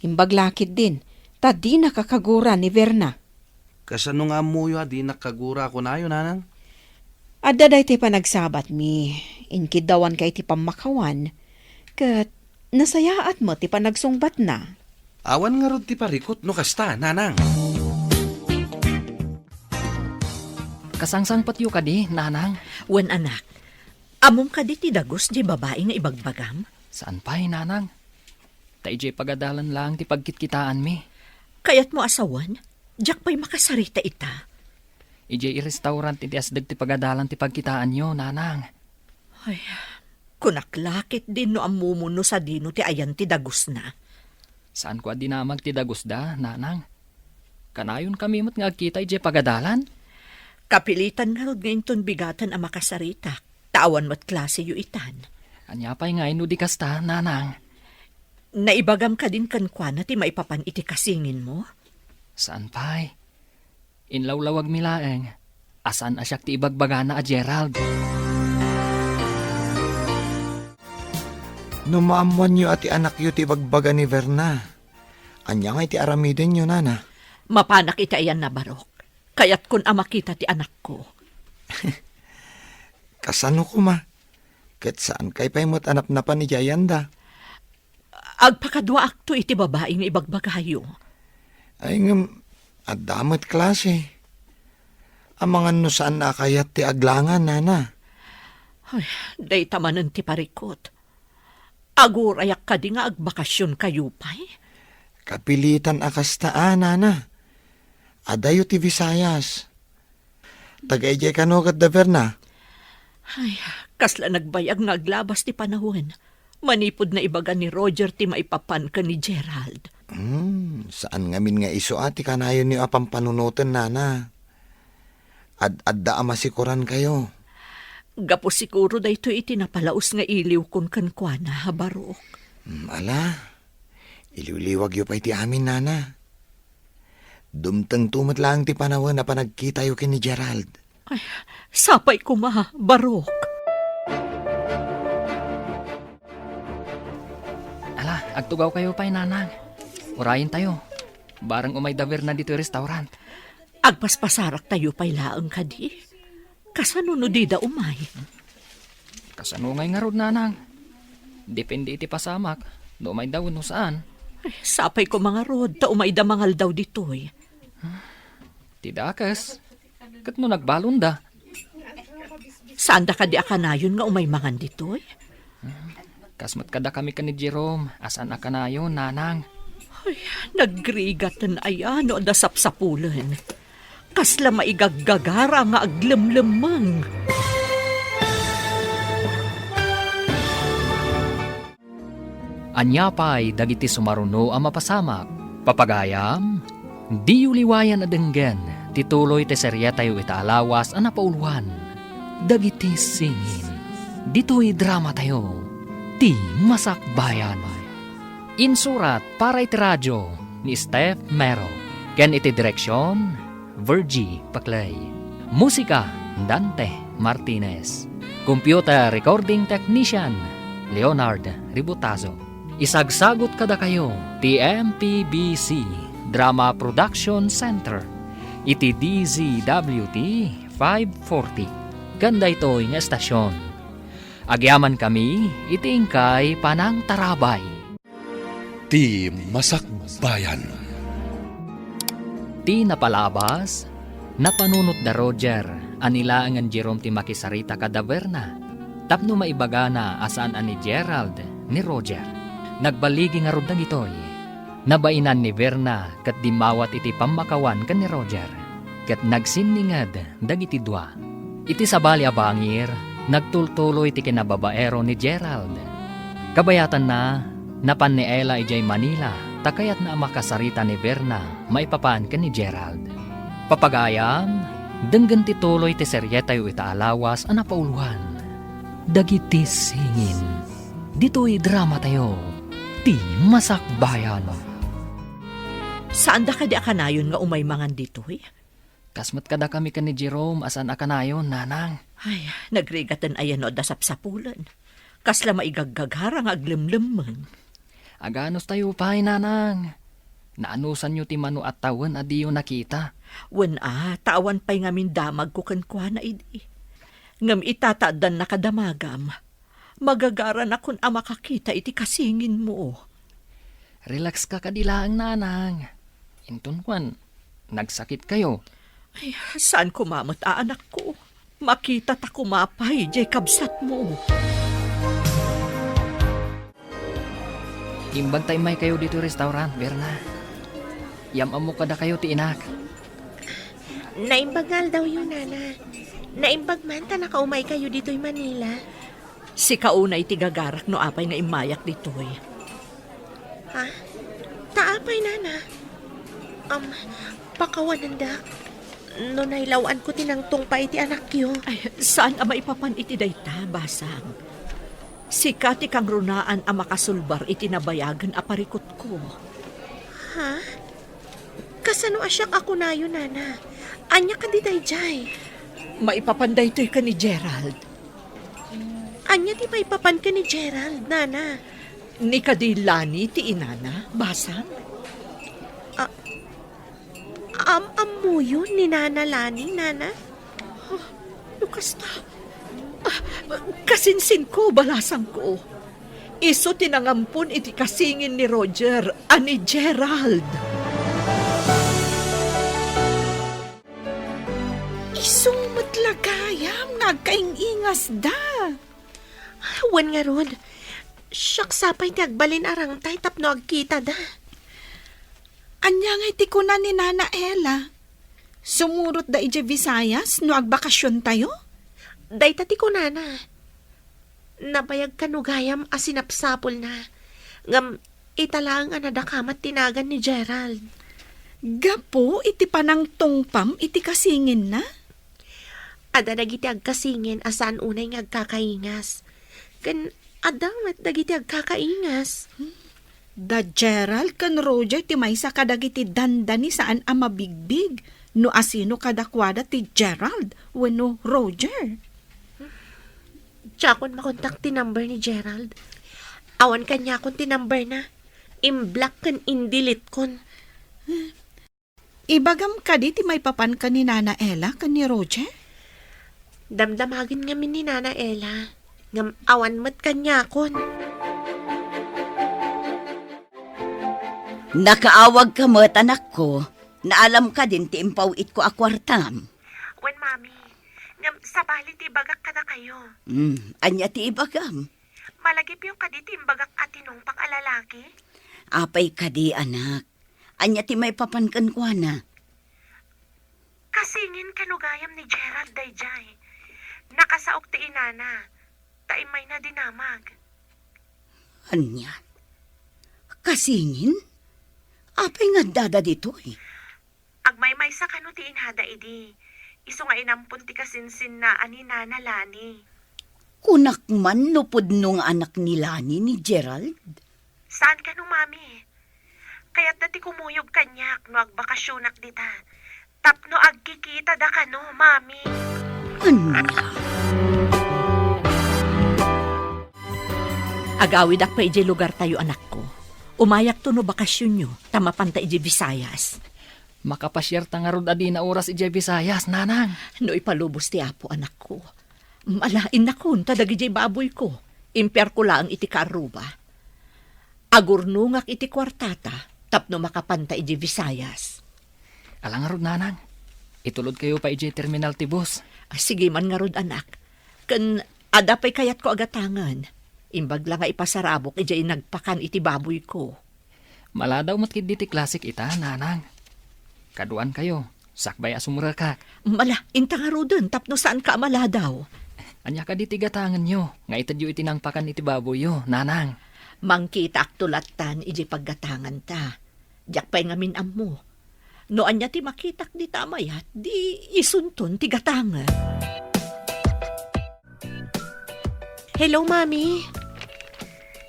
Imbag la ketdin, ta dinaka kagura ni Verna. Kasano nga ammoyo a dinak kagura a kunayo, nanang? Adda daytoy panagsabatmi, inkiddawanka iti pammakawan, ket Nasayaat met ti panagsungbatna. Awan ngarud ti parikut no kasta, nanang. Kasangsangpetyo kadi, nanang? Wen, anak. Ammom kadi ti dagus diay babai nga ibagbagam? Saan pay, nanang. Ta idiay pagadalan laeng ti pagkitkitaanmi. Kayatmo a sawen? Diak pay makasarita ita. Idiay restaurant iti asdeg ti pagadalan ti pagkitaanyo, nanang. Ay, kunak la ketdin no ammom no sadino ti ayan ti dagusna. Saanko a dinamag ti dagusda, nanang. Kanayonkami met nga agkita idiay pagadalan. Kapilitan ngarud nga inton bigaten a makasaritak, ta awan met klaseyo itan. Ania pay ngay no di kasta, nanang? Naibagam kadin kenkuana ti maipapan iti kasinginmo? Saan pay. Inlawlawagmi laeng a saan a siak ti ibagbagana a Gerald. No maammoanyo a ti anakyo ti ibagbaga ni Verna, ania ngay ti aramidenyo, nana? Mapanak iti ayanna, Barok. Kayatkon a makita ti anakko. Kasano koma? Ket saankay pay met a napnapan iti ayanda? Agpakaduaakto iti babai nga ibagbagayo. Ay, ngem, adda met klase. Amangan no saan a kayat ti aglangan, nana. Ay, dayta manen ti parikut. Agurayak kadi nga agbakasionkayo pay? Kapilitan a kasta a, nana. Adayo ti Visayas. Taga idiay kano ket da Verna? Ay, kasla nagbayag nga aglabas ti panawen. Manipud naibaga ni Roger ti maipapan ken ni Gerald. Hmm, saan ngamin nga isu a ti kanayonyo a pampanunoten, nana. Ad-adda a masikorankayo. Gapu siguro daytoy iti napalaus nga iliwkon kenkuana, Barok. Hmm, ala, iliwliwagyo pay ti amin, nana. Dumtengto met laeng ti panawen a panagkitayo ken ni Gerald. Ay, sapay koma, Barok. Ala, agtugawkayo pay, nanang. Urayentayo. Bareng umay da Verna ditoy restaurant. Agpaspasaraktayo pay laeng kadi. Kasano no dida umay? Kasano ngay ngarud, nanang? Depende iti pasamak, no umayda wenno saan. Ay, sapay koma ngarud, ta umayda mangaldaw ditoy. Ti dakes, ket no nagbalonda? Saanda kadi a kanayon nga umay mangan ditoy? Kas met kadakami ken ni Jerome, a saan a kanayon, nanang. Ay, nagrigaten aya no adda sapsapulen. Kasla maigaggagara nga aglemlemmeng. Ania pay dagiti sumaruno a mapasamak? Papagayam, diyo liwayan a denggen ti tuloy ti serietayo ita a lawas a napauluan, Dagiti Singin. Ditoy dramatayo, Ti Masakbayan. Insurat para iti radio ni Steph Mero, ken iti direksion, Virgie Paclay. Musika, Dante Martinez. Computer recording technician, Leonard Ributazo. Isagsagut kadakayo ti M P B C Drama Production Center iti D Z W T five forty ken daytoy nga estasion. Agyamankami iti inkay panangtarabay. Ti Masakbayan. Ti napalabas, napanunot da Roger a ni laengen Jerome ti makisarita kada Verna tapno maibagana a saan a ni Gerald ni Roger. Nagballigi ngarud dagitoy. Nabainan ni Verna ket dimmawat iti pammakawan ken ni Roger, ket nagsinninged dagiti dua. Iti sabali a bangir, nagtultuloy ti kinababaero ni Gerald. Kabayatanna, napan ni Ella idiay Manila ta kayatna a makasarita ni Verna maipapan ken ni Gerald. Papagayam, denggen ti tuloy ti serietayo ita a lawas a napauluan, Dagiti Singin. Ditoy dramatayo, Ti Masakbayan. Saanda kadi a kanayon nga umay mangan ditoy? Kas met kadakami ken ni Jerome a saan a kanayon, nanang. Ay, nagrigaten aya no adda sapsapulen. Kasla maigaggagara nga aglemlemmeng. Aganustayo pay, nanang. Naanusanyo ti mano a tawen a diyo nakita. Wen a, ta awan pay ngamin damagko kenkuana idi. Ngem ita ta addan nakadamagam, Magagaranakon a makakita iti kasinginmo. Relax ka kadi laeng, nanang. Inton kuan, nagsakit kayo. Ay, saan koma met a, anakko. Makita ta koma pay jay kabsatmo. Imbag ta immay kayo ditoy restaurant, Berna. Yam-ammo kadakayo ti inak. Naimbag nga aldawyo, Nana. Naimbag man ta nakaumay kayo ditoy Manila. Sika unay ti gagarak no apay nga immayak ditoy. Ha? Ta apay, Nana? Um, pakawanendak no nailaw-anko ti nangtungpa iti anakyo. Ay, saan a maipapan iti dayta, Basang. Sika ti kangrunaan a makasulbar iti nabayagen a parikutko. Ha? Kasano a siak a kunayo, Nana? Ania kadi daydiay? Maipapan daytoy ken ni Gerald. Ania ti maipapan ken ni Gerald, Nana? Ni kadi Lani ti inana, Basang? A-, am-ammoyo ni Nana Lani, Nana? Ah, no kasta, ah, kasinsinko, balasangko. Isu ti nangampon iti kasingin ni Roger a ni Gerald. Isu met la gayam nga agkaing-ingasda. Wen ngarud, siak sa pay ti agbalin a rangtay tapno agkitada. Ania ngay ti kuna ni Nana Ella? Sumurotda idiay Visayas no agbakasiontayo? Dayta ti kunana. Nabayag kano gayam a sinapsapulna. Ngem ita laeng a nadakamat met ti nagan ni Gerald. Gapu iti panangtungpam iti kasinginna? Adda dagiti agkasingin a saan unay nga agkakaingas. Ken adda met dagiti agkakaingas. Da Gerald ken Roger ti maysa kadagiti dandani saan a mabigbig no asino kadakuada ti Gerald wenno Roger. Diakon makontak ti number ni Gerald. Awan kaniakon ti numberna. Imblock ken indeletekon. Ibagam kadi ti maipapan ken ni Nana Ella ken ni Roger? Damdamagen ngamin ni Nana Ella, ngem awan met kaniakon. Nakaawagka met, anakko. Naalam kadin ti impaw-itko a kuartam? Wen, Mami. Ngem sabali ti ibagak kadakayo. Hmm, ania ti ibagam? Malagipyo kadi ti imbagak a tinungpak a lalaki? Apay kadi, anak? Ania ti maipapan kenkuana? Kasingin kano gayam ni Gerald daydiay. Nakasaok ti inana, ta immayna dinamag. Ania? Kasingin? Apay nga addada ditoy? Agmaymaysa kano ti inada idi, isu nga inampon ti kasinsinna a ni Nana Lani. Kunak man no pudno nga anak ni Lani ni Gerald? Saan kano, Mami? Kayatda ti kumuyog kaniak no agbakasionak dita. Tapno agkikitada kano, Mami. Ania? Agawidak pay idiay lugartayo, anakko. Umayakto no bakasionyo, ta mapanta idiay Visayas. Makapasiarta ngarud a dina oras idiay Visayas, nanang. No ipalubos ti Apo, anakko. Ala, innakon, ta dagidiay baboyko. Impiarko laeng iti kaarruba. Agurnongak iti kuartata, tapno makapanta idiay Visayas. Ala ngarud, nanang. Itulodkayo pay idiay terminal ti bus. Ah, sige man ngarud, anak. Ken adda pay kayatko a gatangen. Imbag la nga ipasarabok idiay nagpakan iti baboyko. Maladaw met ketdi ti klasik ita, nanang. Kaduankayo, sakbay a sumrekak. Ala, inta ngaruden tapno saanka a maladaw. Ania kadi ti gatangenyo nga itedyo iti nangpakan iti baboyyo, nanang? Mangkitaakto lattan idiay paggatanganta. Diak pay ngamin ammo. No ania ti makitak dita a mayat, di isunton ti gatangen. Hello, Mami.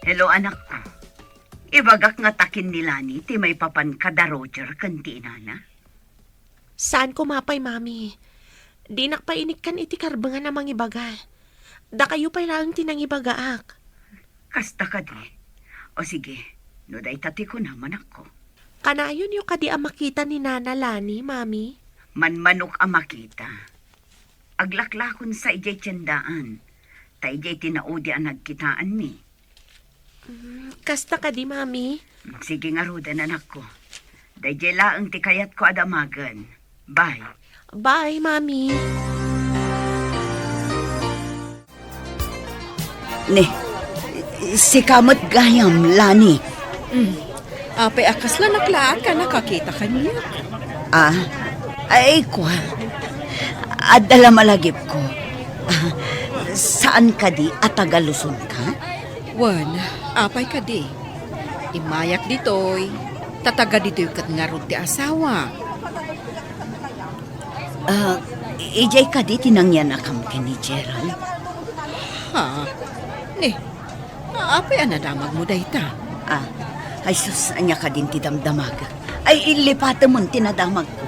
Hello, anakko. Ibagak nga takin ni Lani ti maipapan kada Roger ken ti inana. Saan koma pay, Mami. Dinak pay inikkan iti karbengan a mangibaga. Dakayo pay laeng ti nangibagaak. Kasta kadi. O sige, no dayta ti kunam, anakko. Kanayonyo kadi a makita ni Nana Lani, Mami? Manmanok a makita. Aglaklakon sa idiay tiendaan. ta idiay tinaudi a nagkitaanmi. Mm, kasta kadi, Mami? Sige ngaruden, anakko. Daydiay laeng ti kayatko a damagen. Bye. Bye, Mami. Ne, sika met gayam, Lani. Mm. Apay a kasla naklaat ka nakakita kaniak? Ah, ay, kua. Adda la malagipko. Ah, saan kadi a taga Luzon ka? Wen, apay kadi? Immayak ditoy, ta taga ditoy ket ngarud ti asawa. Ah, idiay kadi ti nangyanakam ken ni Gerald? Ha? Ni, apay a nadamagmo dayta? Ah, ay sus, ania kadin ti damdamag? Ay, ilipatemon ti nadamagko.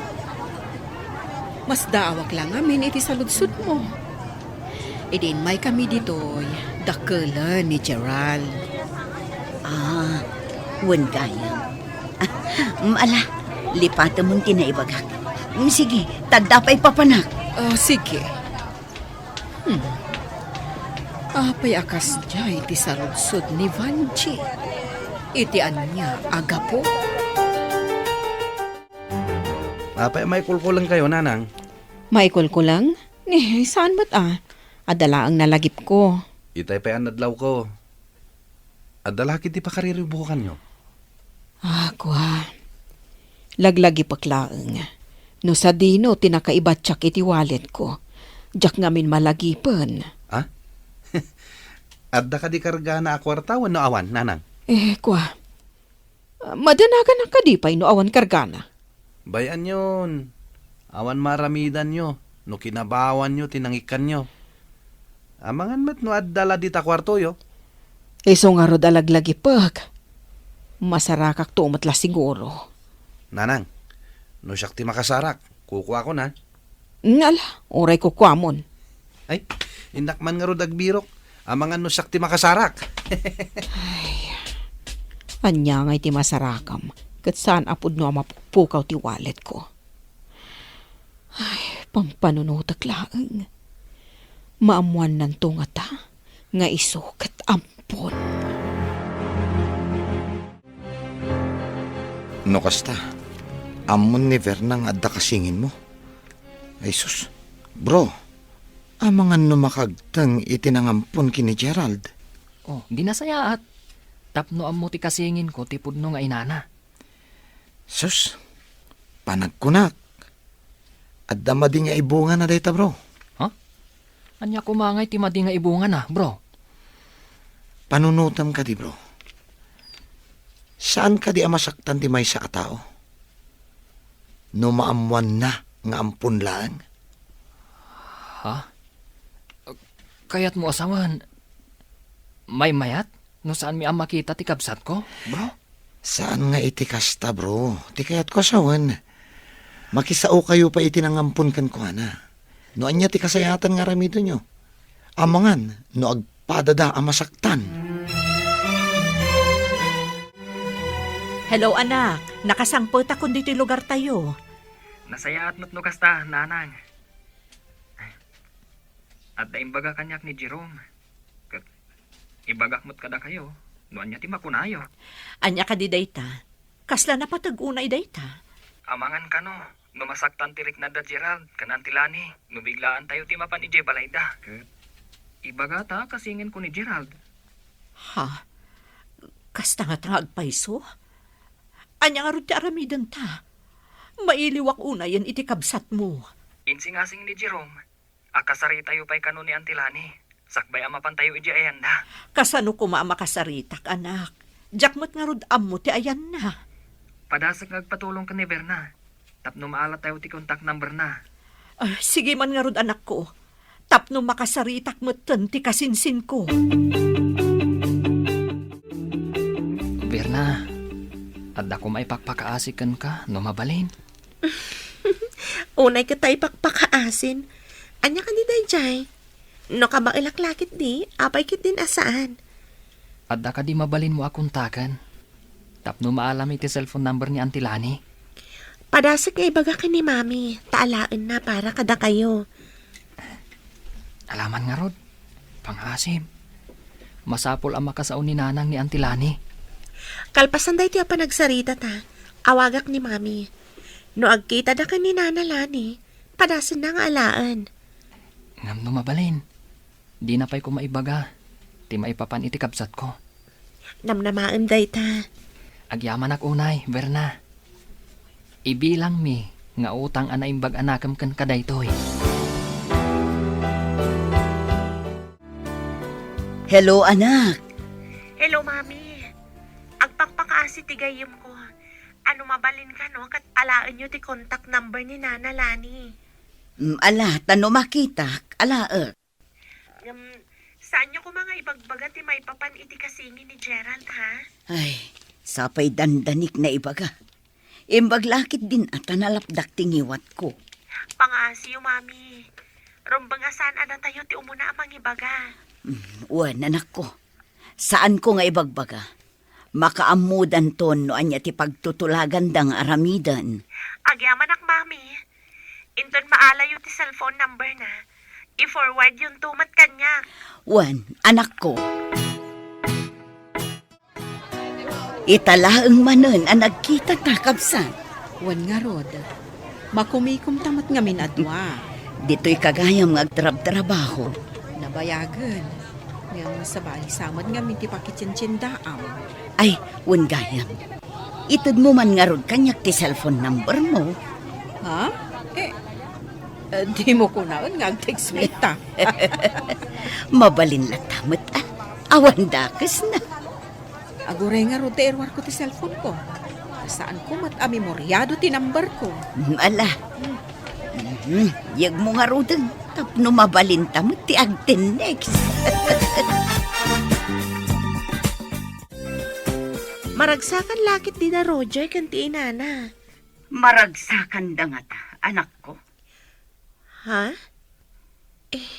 Masdaawak la ngamin iti saludsodmo. Idi immaykami ditoy, dakkelen ni Gerald. Ah, wen gayam. Mm, ala, lipatemon ti naibagak. Mm, sige, ta adda pay papanak. Oh, sige. Hmm. Apay a kasdiay ti saludsod ni Vanji? Iti ania a gapu? Apay a maikulkulengkayo, Nanang? Maikulkuleng? Ni, saan met a. Adda laeng nalagipko. Itay pay a nadlawko. Adda la ketdi pakariribbukanyo? Ah, kua. Laglagipek laeng. No sadino ti nakaibatiak iti walletko. Diak ngamin malagipen. Ah? Adda kadi kargana a kuarta wenno awan, Nanang? Eh, kua. Madanaganak kadi pay no awan kargana? Bay-anyon. Awan maaramidanyo no kinabawanyo ti nangikkanyo. Amangan met no adda la dita kuartoyo. Isu ngarud a laglagipek. Masarakakto met la siguro. Nanang, no siak ti makasarak, kukuakon, a. Ngala, uray kukuamon. Ay, innak man ngarud agbirok. Amangan no siak ti makasarak. Ay, ania ngay ti masarakam? Ket saan a pudno a mapukpukaw ti walletko. Ay, pampanunotek laeng. Maammuannanto ngata nga isu ket ampon. No kasta, ammon ni Verna nga adda kasinginmo? Ay sus, bro, amangan no makagteng iti nangampon ken ni Gerald. Oh, di nasayaat. Tapno ammo ti kasinginko ti pudno nga inana. Sus, panagkunak. Adda madi nga ibungana dayta, bro. Ha? Ania koma ngay ti madi nga ibungana, bro? Panunotam kadi, bro. Saan kadi a masaktan ti maysa a tao no maammuanna nga ampon laeng? Ha? Kayatmo a sawen, maymayat no saanmi a makita ti kabsatko, bro? Saan nga iti kasta, bro. Ti kayatko a sawen, makisaokayo pay iti nangampon kenkuana. No ania ti kasayaatan nga aramidenyo, amangan no agpadada a masaktan. Hello, anak. Nakasangpetakon ditoy lugartayo. Nasayaat met no kasta, Nanang. Adda imbaga kaniak ni Jerome. Ket ibagak met kadakayo no ania ti makunayo. Ania kadi dayta? Kasla napateg unay dayta? Amangan kano, no masaktan ti riknada Gerald ken Auntie Lani, no biglaantayo ti mapan idiay balayda. Ket ibagata a kasinginko ni Gerald. Ha? Kasta ngata nga agpayso? Ania ngarud ti aramidenta? Mailiwak unayen iti kabsatmo. Insingasing ni Jerome, a kasaritayo pay kano ni Auntie Lani, sakbay a mapantayo idiay ayanda. Kasano koma a makasaritak, anak? Diak met ngarud ammo ti ayanna. Padasek nga agpatulong ken ni Berna, tapno maalatayo ti contact number na. Ah, sige man ngarud, anakko, tapno makasaritak metten ti kasinsinko. Berna, adda koma ipakpakaasi kenka no mabalin. Unay ket ta ipakpakaasin. Ania kadi daydiay? No kabaelak la ketdi, apay ketdin a saan? Adda kadi mabalinmo a kontaken tapno maalam iti cellphone number ni Auntie Lani? Padasek nga ibaga ken ni Mami, ta alaenna para kadakayo. Alaman ngarud. Pangaasim. Masapul a makasao ni Nanang ni Auntie Lani. Kalpasan daytoy a panagsaritata, awagak ni Mami. No agkitada ken ni Nana Lani, padasenna nga alaen. Ngem no mabalin, dina pay ko maibaga ti maipapan iti kabsatko. Namnamaem dayta. Agyamanak unay, Verna. Ibilangmi nga utang a naimbag a nakem kenka daytoy. Hello, anak. Hello, Mami. Agpakpakaasi ti gayyemko. Ano mabalin kano ket alaenyo ti contact number ni Nana Lani? Mm, ala, ta no makitak, alaek. Ngem, saanyo koma nga ibagbaga ti maipapan iti kasingin ni Gerald, ha? Ay, sapay dandanik naibaga. Imbag la ketdin a ta nalapdak ti ngiwatko. Pangaasiyo, Mami. Rumbeng a saan a datayo ti umuna a mangibaga. Mm, wen, anakko. Saanko nga ibagbaga. Makaammodanton no ania ti pagtutulaganda nga aramiden. Agyamanak, Mami. Inton maalayo ti cellphone number na, i-forward yonto met kaniak. Wen, anakko. Ita laeng manen a nagkitata, kabsat. Wen ngarud, makumikomta met ngamin a dua. Ditoy kagayam nga agtrabtrabaho. Nabayagen. Ngem sabali sa met ngamin ti pakitientiendaam. Ay, wen gayam. Itedmo man ngarud kaniak ti cellphone number mo. Ha? Eh, eh, dimo kunaen nga ag-text mi ita. Mabalin latta met, ah. Awan dakesna. Aguray ngarud ta iruarko ti cellphone ko. Saanko met a memoriado ti number ko. Mm, ala. Hmm. Mhm. Yegmo ngaruden tapno mabalinta met ti agtennext. Maragsakan la ketdi da Roger ken ti inana. Maragsakanda ngata, anakko. Ha? Eh,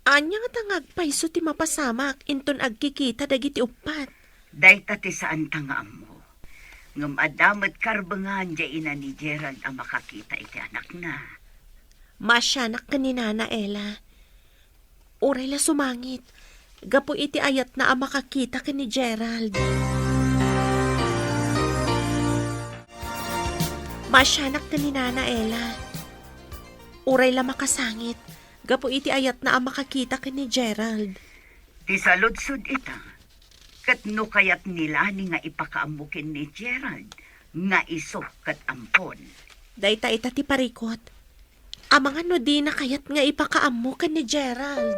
ania ngata nga agpayso ti mapasamak inton agkikita dagiti uppat? Dayta ti saanta nga ammo. Ngem adda met karbengan diay ina ni Gerald a makakita iti anakna. Maasianak ken ni Nana Ella. Uray la sumangit gapu iti ayatna a makakita ken ni Gerald. Maasianak ken ni Nana Ella. Uray la makasangit gapu iti ayatna a makakita ken ni Gerald. Ti saludsod ita, ket no kayat ni Lani nga ipakaammo ken ni Gerald nga isu ket ampon. Dayta ita ti parikut. Amangan no dina kayat nga ipakaammo ken ni Gerald.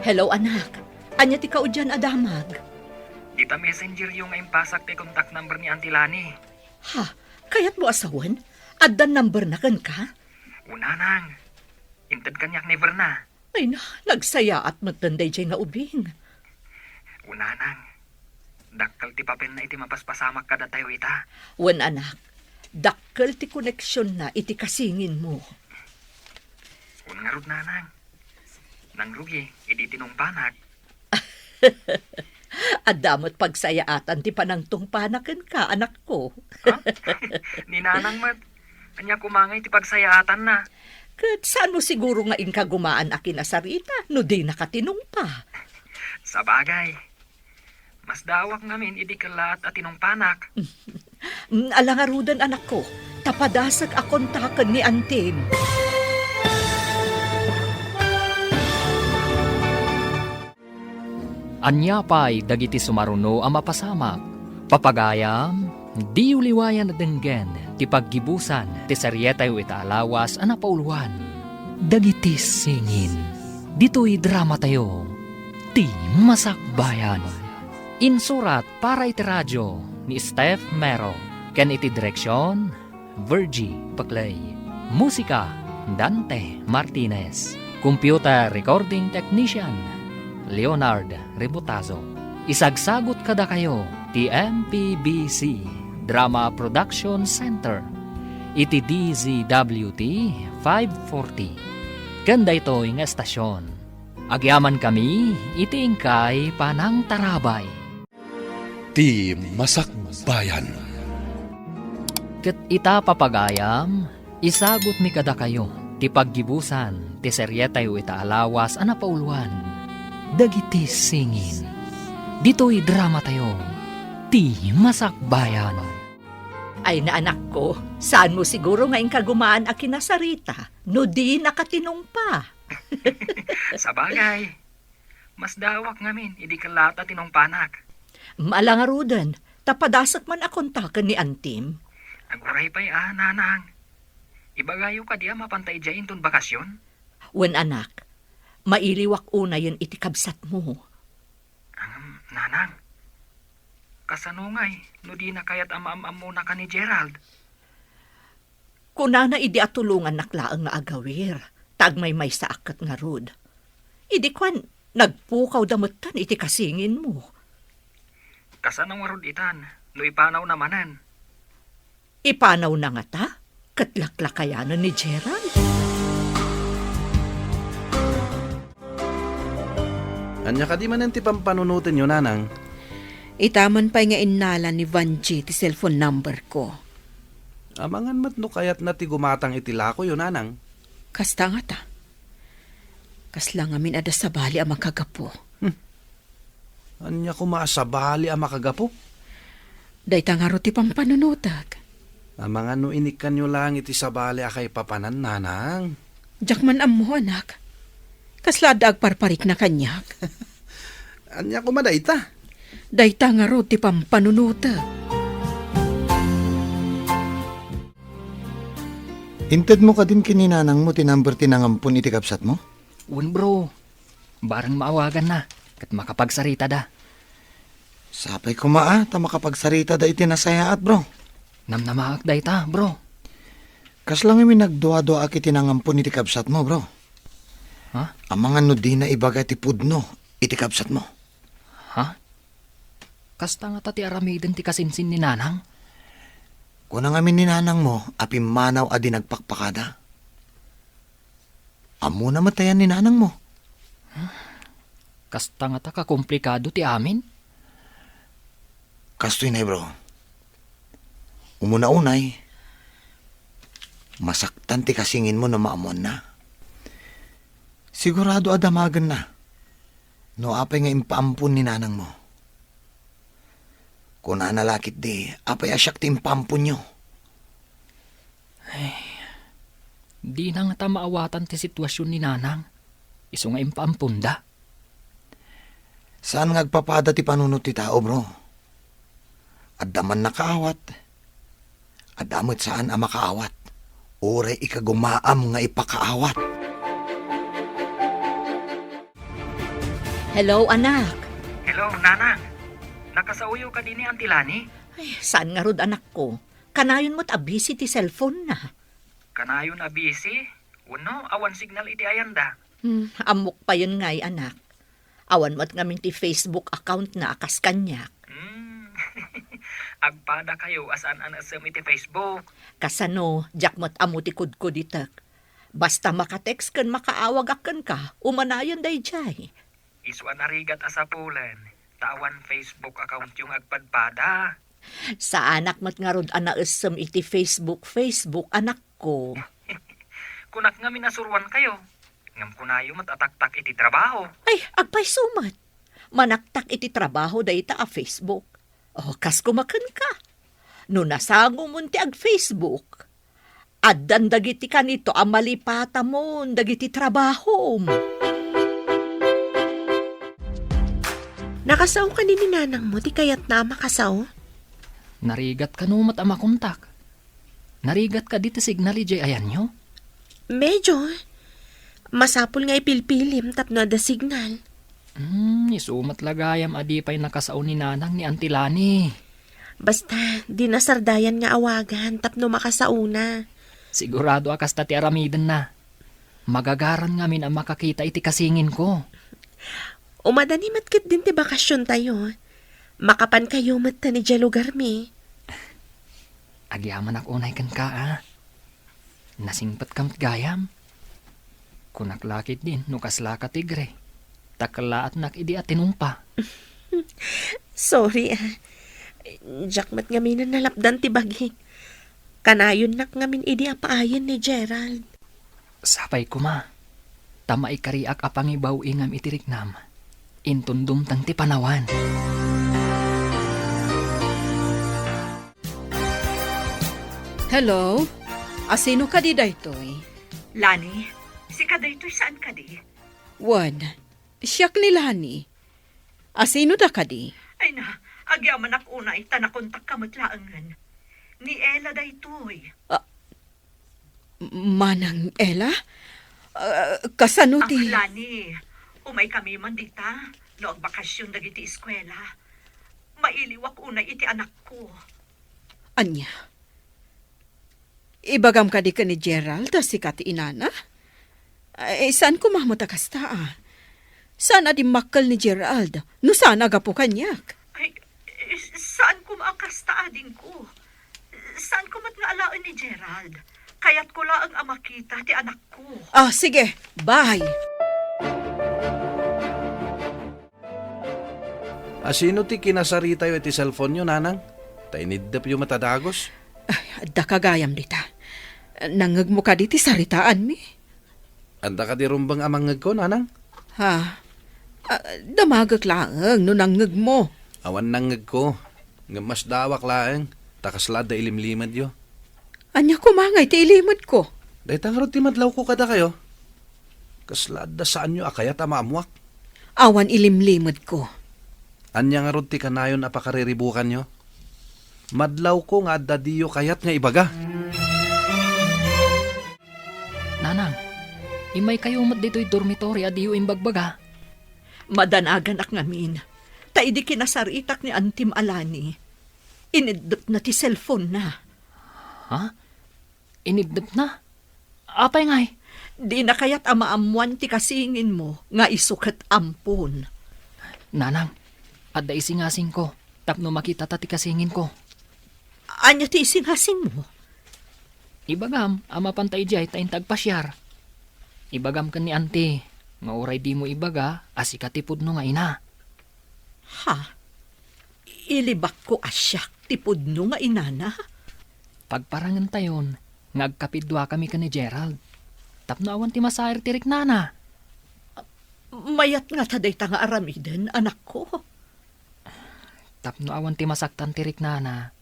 Hello, anak. Ania ti kaudian a damag? Dita messengeryo nga impasak ti contact number ni Auntie Lani. Ha? Kayatmo a sawen? Adda number na kenka? Unanang. Inted kaniak ni Verna. Ay na, nagsayaat metten daydiay nga ubing. Unanang, dakkel ti papelna iti mapaspasamak kadatayo ita. Wen, anak, dakkel ti koneksionna iti kasinginmo. Wen ngarud, nanang, nangrugi idi tinungpanak. Adda met pagsayaatan ti panangtungpana kenka, anakko. Ha? Ni nanang met, ania koma ngay ti pagsayaatanna? Ket saanmo siguro nga inkagumaan a kinasarita no dinaka tinungpa? Sabagay, masdaawak ngamin idi kellaat a tinungpanak. Mm, ala ngaruden, anakko, ta padasek a kontaken ni antim. Ania pay dagiti sumaruno a mapasamak? Papagayam, diyo liwayan a denggen ti paggibusan ti serietayo ita a lawas a napauloan, Dagiti Singin. Ditoy dramatayo, Ti Masakbayan. Insurat para iti radio ni Steph Mero ken iti direksion, Virgie Paclay. Musika, Dante Martinez. Computer recording technician, Leonard Rebotazo. Isagsagut kadakayo ti M P B C Drama Production Center iti D Z W T five forty. Ken daytoy nga estasion, agyamankami iti inkay panangtarabay. Ti Masakbayan. Ket ita, papagayam, isagutmi kadakayo Ti paggibusan ti serietayo ita a lawas a napauluan, Dagiti Singin. Ditoy dramatayo, Ti Masakbayan. Ay na, anakko, saanmo siguro nga inkagumaan a kinasarita no di nakatinungpa. Sabagay, masdaawak ngamin idi kellaat a tinungpanak. Ala ngaruden, ta padasek man a kontaken ni antim. Aguray pay a, nanang. Ibagayo kadi a mapanta idiay inton bakasion? Wen, anak, mailiwak unayen iti kabsatmo. Ngem, nanang, kasano ngay no dina kayat a maam-ammona ken ni Gerald? Kunana idi atulongannak laeng nga agawir, ta agmaymaysaak ket ngarud. Idi kuan, nagpukawda metten iti kasinginmo. Kasano ngarud itan no ipanawna manen? Ipanawna ngata? Ket laklakayanen ni Gerald? Ania kadi manen ti pampanunotenyo, nanang? Ita man pay nga innala ni Vangie ti cellphone number ko. Amangan met no kayatna ti gumatang iti lakoyo, nanang. Kasta ngata. Kasla ngamin adda sabali a makagapu. Hmm. Ania koma a sabali a makagapu? Dayta ngarud ti pampanunotek. Amangan no inikkanyo laeng iti sabali a kaipapanan, nanang. Diak man ammo, anak. Kasla adda agparparikna kaniak. Ania koma dayta? Dayta ngarud ti pampanunotek. Intedmo kadin ken ni nanangmo ti number ti nangampon iti kabsatmo? Wen, bro. Bareng maawaganna, ket makapagsaritada. Sapay koma a, ta makapagsaritada iti nasayaat, bro. Namnamaak dayta, bro. Kasla ngamin nagduaduaak iti nangampon iti kabsatmo, bro. Ha? Amangan no dina ibaga ti pudno iti kabsatmo. Ha? Kasta ngata ti aramiden ti kasinsin ni nanang? Kuna ngamin ni nanangmo a pimmanaw a di nagpakpakada. Ammona met ayan ni nanangmo? Kasta ngata kakomplikado ti amin? Kastoy nay, bro. Umuna unay, masaktan ti kasinginmo no maammoanna. Sigurado a damagenna no apay nga impaampon ni nanangmo. Kunana la ketdi, apay a siak ti impaamponyo? Ay, dina ngata maawatan ti sitwasion ni nanang, isu nga impaamponda. Saan nga agpapada ti panunot ti tao, bro. Adda man nakaawat, adda met saan a makaawat. Uray ikagumaam nga ipakaawat. Hello, anak. Hello, nanang. Nakasaoyo kadi ni Auntie Lani? Ay, saan ngarud, anakko? Kanayon met a busy ti cellphone na. Kanayon a busy? Wenno, awan signal iti ayanda? Hmm, ammok payen ngay, anak. Awan met ngamin ti Facebook account na a kas kaniak. Hmm. Agpadakayo a saan a naessem iti Facebook. Kasano, diak met ammo ti kudkuditek. Basta maka-text ken makaawagak kenka, umanayon daydiay. Isu a narigat a sapulen, ta awan Facebook accountyo nga agpadpada. Saanak met ngarud a naessem iti Facebook, Facebook, anakko. Kunak ngamin a suruankayo, ngem kunayo met a taktak iti trabaho. Ay, agpayso met. Manaktak iti trabaho dayta a Facebook. O, kas koma kenka. No nasangomon ti ag-Facebook, addan dagiti kanito a malipatamon dagiti trabahom. Nakasao kadi ni nanangmo ti kayatna a makasao? Narigat kano met a makontak? Narigat kadi ti signal idiay ayanyo? Medyo. Masapul nga ipilpilim tapno adda signal. Hmm, isu met la gayam a di pay nakasao ni nanang ni Auntie Lani. Basta, di nasardayan nga awagan tapno makasaona. Sigurado a kasta ti aramidenna. Magagaran ngamin a makakita iti kasinginko. Umadani met ketdin ti bakasiontayo. Makapankayo met ta idiay lugarmi. Agyamanak unay kenka, a. Nasingpetka met gayam. Kunak la ketdin no kaslaka tigre, ta kellaatnak idi a tinungpa. Sorry, a. Diak met ngamin a nalapdan ti bagik. Kanayonnak ngamin idi a paayen ni Gerald. Sapay koma, ta maikariak a pangibaw-ingam iti riknam, inton dumteng ti panawen. Hello? Asino kadi daytoy? Lani, sika daytoy saan kadi? Wen, siak ni Lani. Asino da kadi? Ay na, agyamanak unay ta nakontakka met laengen. Ni Ella daytoy. Ah, Manang Ella? Ah, kasano ti Lani, umaykami man dita, no agbakasyon dagiti eskuela. Mailiwak unay iti anakko. Ania? Ibagam kadi ken ni Gerald a sika ti inana? Ay, saan koma met a kasta, a. Saan a dimmakkel ni Gerald, no saan a gapu kaniak. Ay, eh, saan koma a kasta, adingko. Saan koma nga alaen ni Gerald. Kayatko laeng a makita ti anakko. Ah, sige. Bye. Asino ti kinasaritayo iti cellphone-yo, nanang? Ta iniddepyo met a dagus. Ay, adda ka gayam dita. Nangngegmo kadi ti saritaanmi? Adda kadi rumbeng a mangngegko, nanang? Ha? Ah, damagek laeng no nangngegmo. Awan nangngegko. Ngem masdaawak laeng, ta kasla adda ilimlimedyo. Ania koma ngay ti ilimedko? Dayta ngarud ti madlawko kadakayo. Kasla adda saanyo a kayat a maammoak. Awan ilimlimedko. Ania ngarud ti kanayon a pakariribukanyo? Madlawko nga adda diyo kayat nga ibaga. Nanang, immaykayo met ditoy dormitory a diyo imbagbaga. Madanaganak ngamin, ta idi kinasaritak ni Antim a Lani, iniddepna ti cellphone-na. Ha? Iniddepna? Apay ngay? Dina kayat a maammoan ti kasinginmo nga isu ket ampon. Nanang, adda isingasingko tapno makitata ti kasinginko. Ania ti isingasingmo? Ibagam a mapanta idiay ta inta agpasiar. Ibagam ken ni Auntie nga uray dimo ibaga a sika ti pudno nga ina. Ha? Ilibakko a siak ti pudno nga inana? Pagparangentayon nga agkapiduakami ken ni Gerald tapno awan ti masair ti riknana. Mayat ngata dayta nga aramiden, anakko? Tapno awan ti masaktan ti riknana,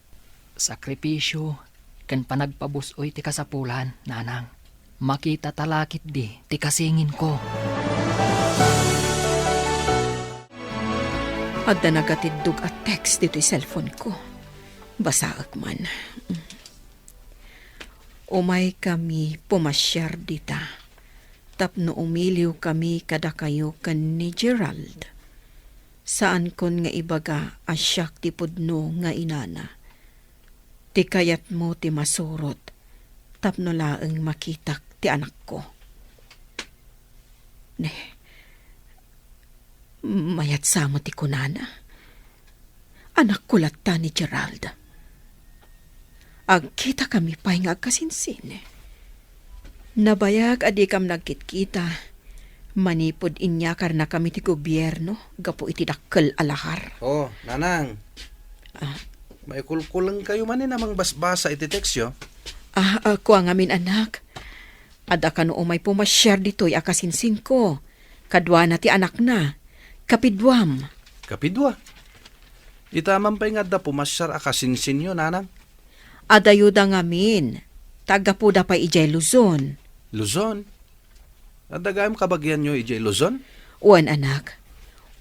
sakripisio ken panagpabus-oy ti kasapulan, nanang. Makitata la ketdi ti kasinginko. Adda nagatiddog a text ditoy cellphone-ko. Basaek man. Umaykami pumasiar dita tapno umiliwkami kadakayo ken ni Gerald. Saankon nga ibaga a siak ti pudno nga inana. Ti kayatmo ti masurot tapno laeng makitak ti anakko. Ne, mayat sa met ti kunana. Anakko latta ni Gerald. Agkitakami pay nga agkasinsin. Nabayag a dikam nagkitkita manipud inyakarnakami ti gobierno gapu iti dakkel a lahar. Oh, nanang. Ah. Maikulkulengkayo manen a mangbasbasa iti text-yo? Ah, ah, kua ngamin, anak. Adda kano umay pumasiar ditoy a kasinsinko. Kaduana ti anakna. Kapiduam. Kapidua? Ita man pay nga adda pumasiar a kasinsinyo, nanang? Adayuda ngamin. Ta aggapuda pay idiay Luzon. Luzon? Adda gayam kabagianyo idiay Luzon? Wen, anak.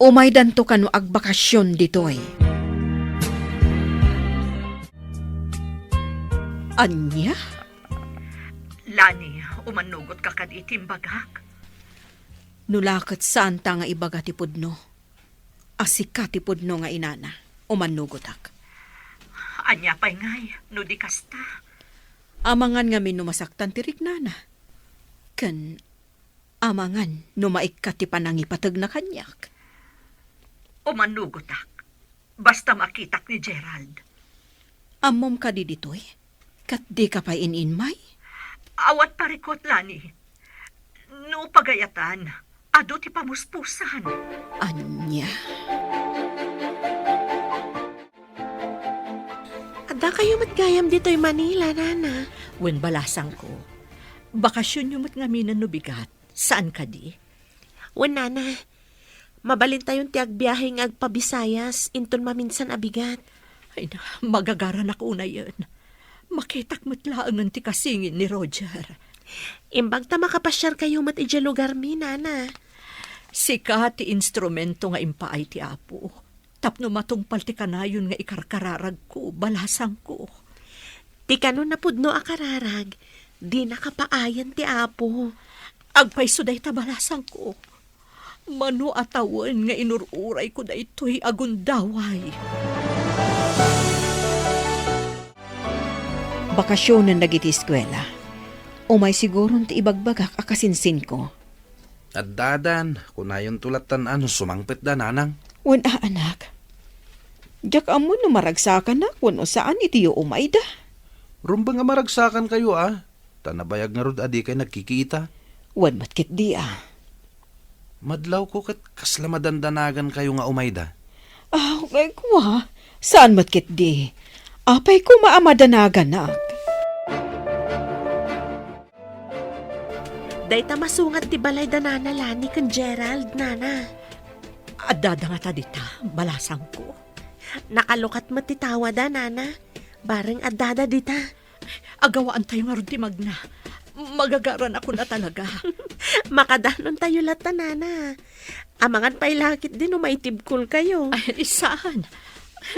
Umaydanto kano agbakasyon ditoy. Ania? Lani, umannugotka kadi iti imbagak? No la ket saanta nga ibaga ti pudno a sika ti pudno nga inana, umannugotak. Ania pay ngay no di kasta? Amangan ngamin no masaktan ti riknana. Ken amangan no maikkat ti panangipategna kaniak. Umannugotak. Basta makitak ni Gerald. Ammom kadi ditoy? Ket dika pay in-inmay? Awan parikut, Lani. No pagayatan, adu ti pamuspusan. Ania? Adda kayo met gayam ditoy Manila, Nana. Wen, balasangko. Bakasionyo met ngamin no bigat, saan kadi? Wen, Nana. Mabalintayon ti agbiahe nga agpa-Visayas inton maminsan a bigat. Ay na, magagaranak unayen. Makitak met laengen ti kasingin ni Roger. Imbag ta makapasiarkayo met idiay lugarmi, Nana. Sika ti instrumento nga impaay ti Apo. Tapno matungpal ti kanayon nga ikarkararagko, balasangko. Ti kano napudno a kararag, dina kapaayan ti Apo. Agpayso dayta, balasangko. Mano a tawen nga inur-urayko daytoy a gundaway. Bakasionen dagiti eskuela. Umay siguron ti ibagbagak a kasinsinko. Addadan, kunayonto lattan a no sumangpetda, Nanang. Wen a, anak. Diak ammo no maragsakanak wenno saan iti umayda. Rumbeng a maragsakankayo, a. Ta nabayag ngarud a dikay nagkikita. Wen met ketdi, a. Madlawko ket kasla madandanagankayo nga umayda. Aw, kua, saan met ketdi. Apay koma a madanaganak. Dayta masungat ti balay da Nana Lani ken Gerald, Nana. Addada ngata dita, balasangko. Nakalukat met ti tawada, Nana. Bareng addada dita. Agawaantayo ngarud ti magna. Magagaranakon a talaga. Makadanontayo latta, Nana. Amangan pay la ketdi no maitibkolkayo. Ay, saan?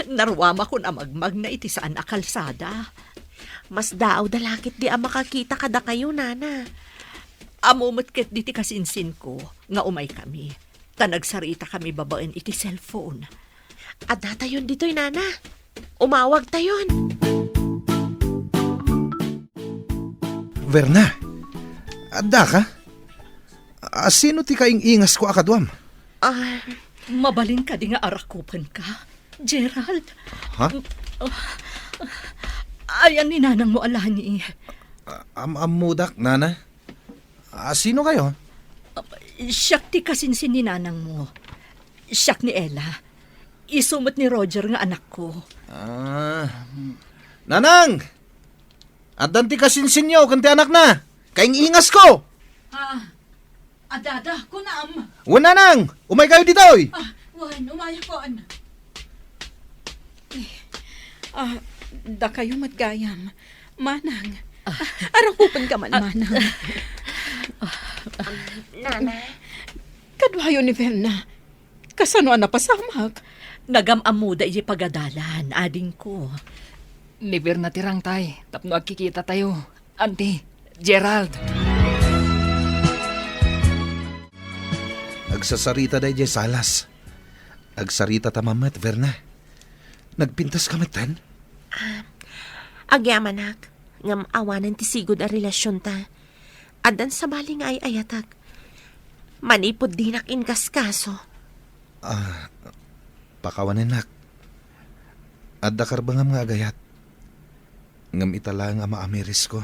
Naruamakon a magmagna iti saan a kalsada. Masdaawda la ketdi a makakita kadakayo, Nana. Ammo met ketdi ti kasinsinko nga umaykami. Ta nagsaritakami babaen iti cellphone. Addatayon ditoy, Nana. Umawagtayon. Verna, addaka? A, sino ti kaing-ingasko a kaduam? Ah, mabalin kadi nga arakupenka, Gerald? Ha? Ah, ayan ni nanangmo a Lani. A, am-ammodak, Nana. A, sinokayo? Ah, siak ti kasinsin ni nanangmo. Siak ni Ella. Isu met ni Roger nga anakko. Ah, Nanang! Addan ti kasinsinyo ken ti anakna. Kaing-ingasko! Ah, addada, kunam? Wen, Nanang! Umaykayo ditoy! Ah, wen, umayakon. Eh, ah, dakayo met gayam. Manang, ah, arakupenka man, ah, Manang. Nana. Kaduayo ni Verna. Kasano a napasamak? Nagam-ammoda iti pagadalan, adingko. Ni Verna ti rangtay, tapno agkikitatayo. Auntie, Gerald. Agsasarita daydiay salas. Agsaritata man met, Verna. Nagpintaska metten? Ah, agyamanak, ngem awanen ti sigud a relasionta. Addan sabali nga ay-ayatek. Manipud dinak inkaskaso. Ah, pakawanennak. Adda karbengam nga agayat. Ngem ita laeng a maamirisko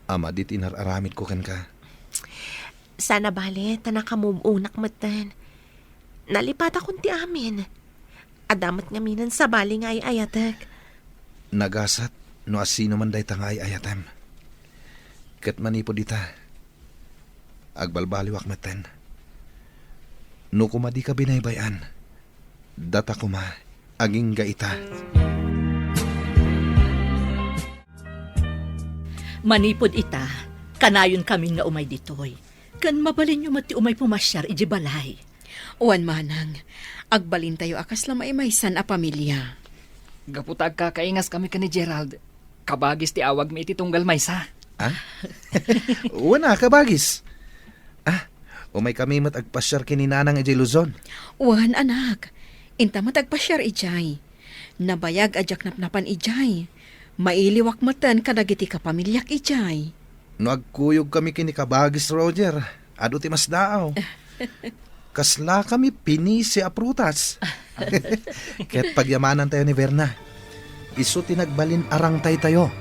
a madi ti inar-aramidko kenka. Saan a bale, ta nakamove-onak metten. Nalipatakon ti amin. Adda met ngaminen sabali nga ay-ayatek. Nagasat no asino man dayta nga ay-ayatem. Ket manipud ita, agbalbaliwak metten. No koma dika binaybay-an, data koma agingga ita. Manipud ita, kanayonkamin nga umay ditoy. Ken mabalinyo met ti umay pumasiar idiay balay. Wen, Manang, agbalintayo a kasla maimaysan a pamilia. Gapu ta agkakaingaskami ken ni Gerald, kabagis ti awagmi iti tunggal maysa. Ah? Wen a, kabagis. Ah, umaykami met agpasiar ken ni Nanang idiay Luzon. Wen, anak, inta met agpasiar idiay. Nabayag a diak napnapan idiay. Mailiwak metten kadagiti kapamiliak idiay. No agkuyogkami ken ni Kabagis Roger, adu ti masdaaw. Kaslakami pinisi a prutas. Ket pagyamanantayo ni Verna. Isu ti nagbalin a rangtaytayo.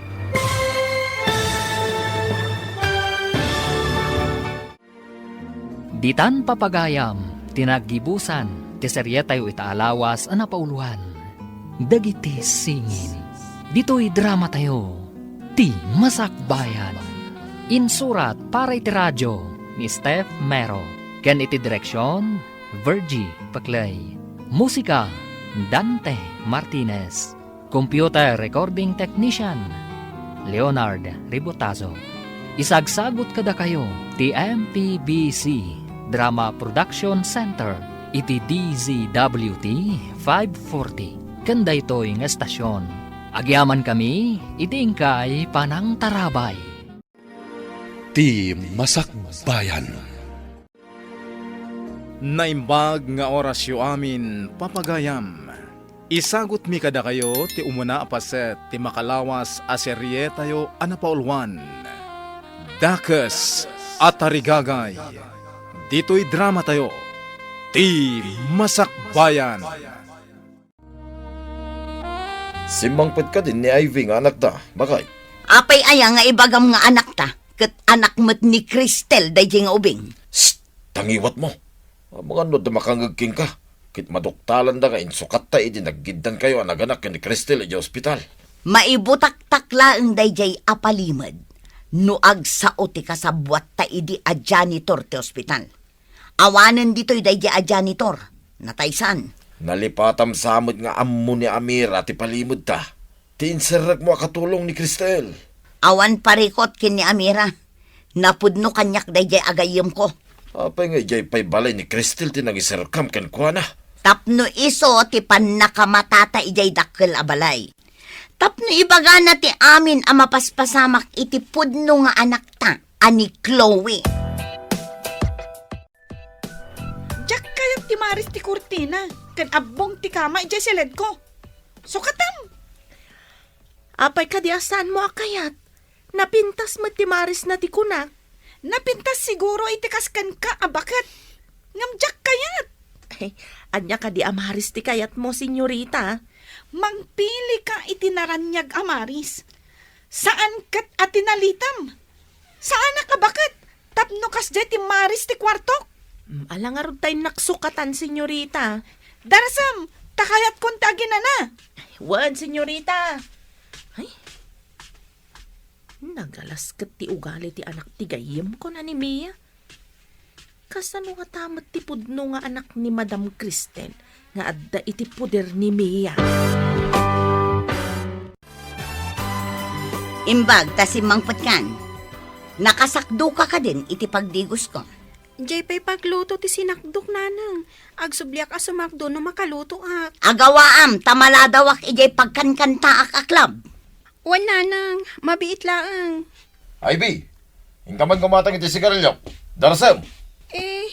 Ditan papagayam ti naggibusan ti serietayo ita a lawas a napauloan, Dagiti Singin. Ditoy dramatayo, Ti Masakbayan. Insurat para iti radio ni Steph Mero, ken iti direksion, Virgie Peclay. Musika, Dante Martinez. Computer recording technician, Leonard Ribotazo. Isagsagut kadakayo ti M P B C Drama Production Center iti D Z W T five forty. Ken daytoy nga estasion, agyamankami iti inkay panangtarabay. Ti Masakbayan. Naimbag nga orasyo amin, papagayam. Isagutmi kadakayo ti umuna a paset ti makalawas a serietayo a napauluan, Dakes a Tarigagay. Ditoy dramatayo, Ti Masakbayan. Simmangpet kadin ni Ivy nga anakda, baket? Apay aya nga ibagam nga anakta, ket anak met ni Cristel daydiay nga ubing? Shh! Tangiwatmo. Amangan no adda makangngeg kenka, ket maduktalanda nga insukatta idi naggiddankayo a naganak ken ni Cristel idiay ospital. Maibutaktak laeng daydiay a palimed no agsao ti kasabuatta idi a janitor ti ospital. Awanen ditoy daydiay a janitor. Nataysan. Nalipatam sa met nga ammo ni Amira ti palimedta. Ti inserrekmo a katulong ni Cristel. Awan parikut ken ni Amira. Napudno kaniak daydiay a gayyemko. Apay nga idiay pay balay ni Cristel ti nangiserkam kenkuana? Tapno isu ti pannakamatata idiay dakkel a balay. Tapno ibagana ti amin a mapaspasamak iti pudno nga anakta a ni Chloe. Diak kayat ti maris ti kurtina ken abbong ti kama idiay siledko. Sukatam! Apay kadi a saanmo a kayat? Napintas met ti marisna ti kunak. Napintas siguro iti kas kenka a baket. Ngem diak kayat. Ay, ania kadi a maris ti kayatmo, senyorita? Mangpilika iti naraniag a maris. Saan ket a tinalitem. Saanak a baket tapno kasdiay ti maris ti kuartok. Mm, ala ngarud ta innak sukatan, senyorita. Darasem, ta kayatkon ti aginana. Wen, senyorita. Ay, nagalas ket ti ugali ti anak ti gayyemko a ni Mia. Kasano ngata met ti pudno nga anak ni Madam Cristel nga adda iti poder ni Mia? Imbag ta simmangpetkan, nakasakdoka kadin iti pagdigosko. Diay pay pagluto ti sinakdok, nanang. Agsubliak a sumakdo no makalutoak. Agawaam ta maladawak idiay pagkankantaak a club. Wen, nanang, mabiit laeng. Ivy, inka man gumatang iti sigarilyo. Darasem. Eh,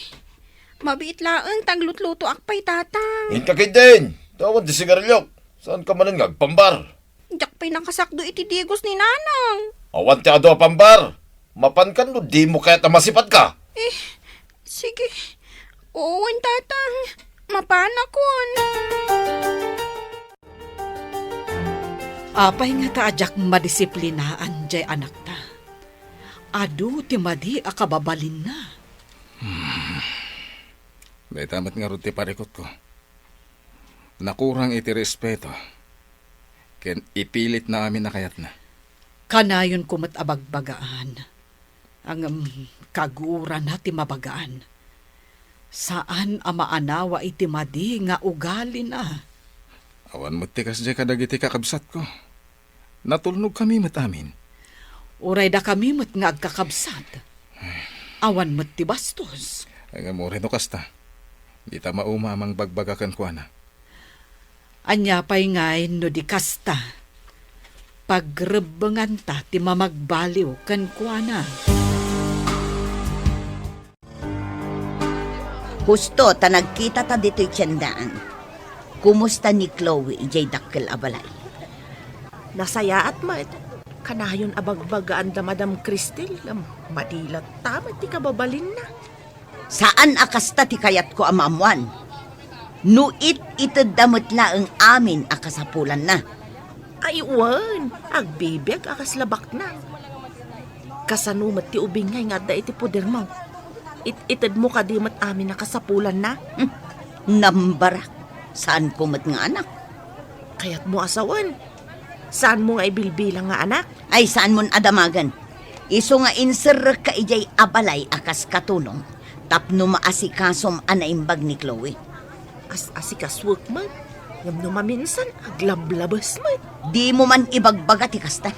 mabiit laeng ta aglutlutoak pay, tatang. Inka ketdin. Awan ti sigarilyo. Saanka manen nga agpambar? Diak pay nakasakdo iti digos ni nanang. Awan ti adu a pambar. Mapankan no dimo kayat a masipadka. Eh, sige. Wen, tatang. Mapanakon. Apay ngata a diak madisiplinaan diay anakta? Adu ti madi a kababalinna. Hmm. Dayta met ngarud ti parikutko. Nakurang iti respeto, ken ipilitna amin a kayatna. Kanayonko met a bagbagaan. Ngem kagurana ti mabagaan. Saan a maanawa iti madi nga ugalina. Awan met ti kasdiay kadagiti kakabsatko. Natulnogkami met amin. Uray dakami met nga agkakabsat. Awan met ti bastos. Ngem uray no kasta, dita mauma a mangbagbaga kenkuana. Ania pay ngay no di kasta? Pagrebbenganta ti mamagbaliw kenkuana. Husto ta nagkitata ditoy tiendaan. Kumusta ni Chloe idiay dakkel a balay? Nasayaat met. Kanayon a bagbagaan da Madam Cristel, madi latta met ti kababalinna. Saan a kasta ti kayatko a maammoan. No it-itedda met laeng amin a kasapulanna. Ay, wen, agbibiag a kasla baknang. Kasano met ti ubing ngay nga adda iti podermo? It-itedmo kadi met amin a kasapulanna? Hmm, nambarak. Saanko met nga anak. Kayatmo a sawen. Saanmo nga ibilbilang nga anak? Ay, saanmon a damagen. Isu nga inserrekka idiay a balay a kas katulong tapno maasikasom a naimbag ni Chloe. As-asikasuek met, ngem no maminsan, aglablabes met. Dimo man ibagbaga ti kasta.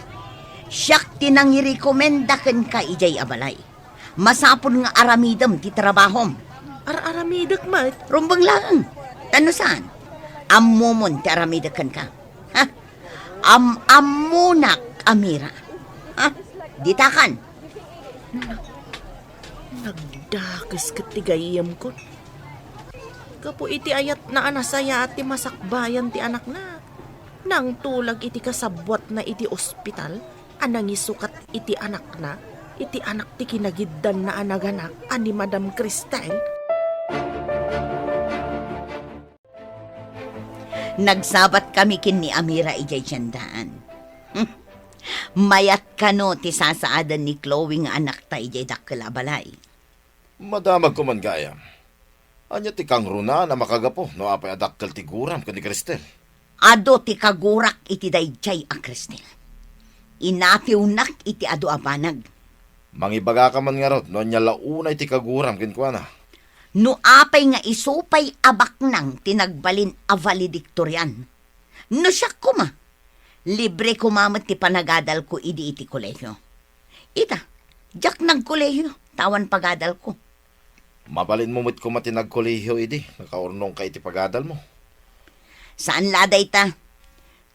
Siak ti nangirekomenda kenka idiay a balay. Masapul nga aramidem ti trabahom. Ar-aramidek met? Rumbeng laeng. Ta no saan, ammomon ti aramidek kenka. Ha? Am-ammonak, Amira. Ha? Ditakan. Nagdakes ket ti gayyemko. Gapu iti ayatna a nasayaat ti masakbayan ti anakna, nangtulag iti kasabbuatna iti ospital a nangisukat iti anakna, iti anak ti kinagiddanna a naganak a ni Madam Cristel. Nagsabatkami ken ni Amira idiay tiendaan. Hmm. Mayat kano ti sasaaden ni Chloe nga anakta idiay dakkel a balay. Madamagko man gayam. Ania ti kangrunaan a makagapu no apay a dakkel ti guram ken ni Cristel? Adu ti kagurak iti daydiay a Cristel. Inatiwnak iti adu a banag. Mangibagaka man ngarud no ania la unay ti kaguram kenkuana. No apay nga isu pay a baknang ti nagbalin a valedictorian. No siak koma, libre koma met ti panagadalko idi iti kolehio. Ita, diak nagkolehio, ta awan pagadalko. Mabalinmo met koma ti nagkolehio idi nakaurnongka iti pagadalmo. Saan la dayta.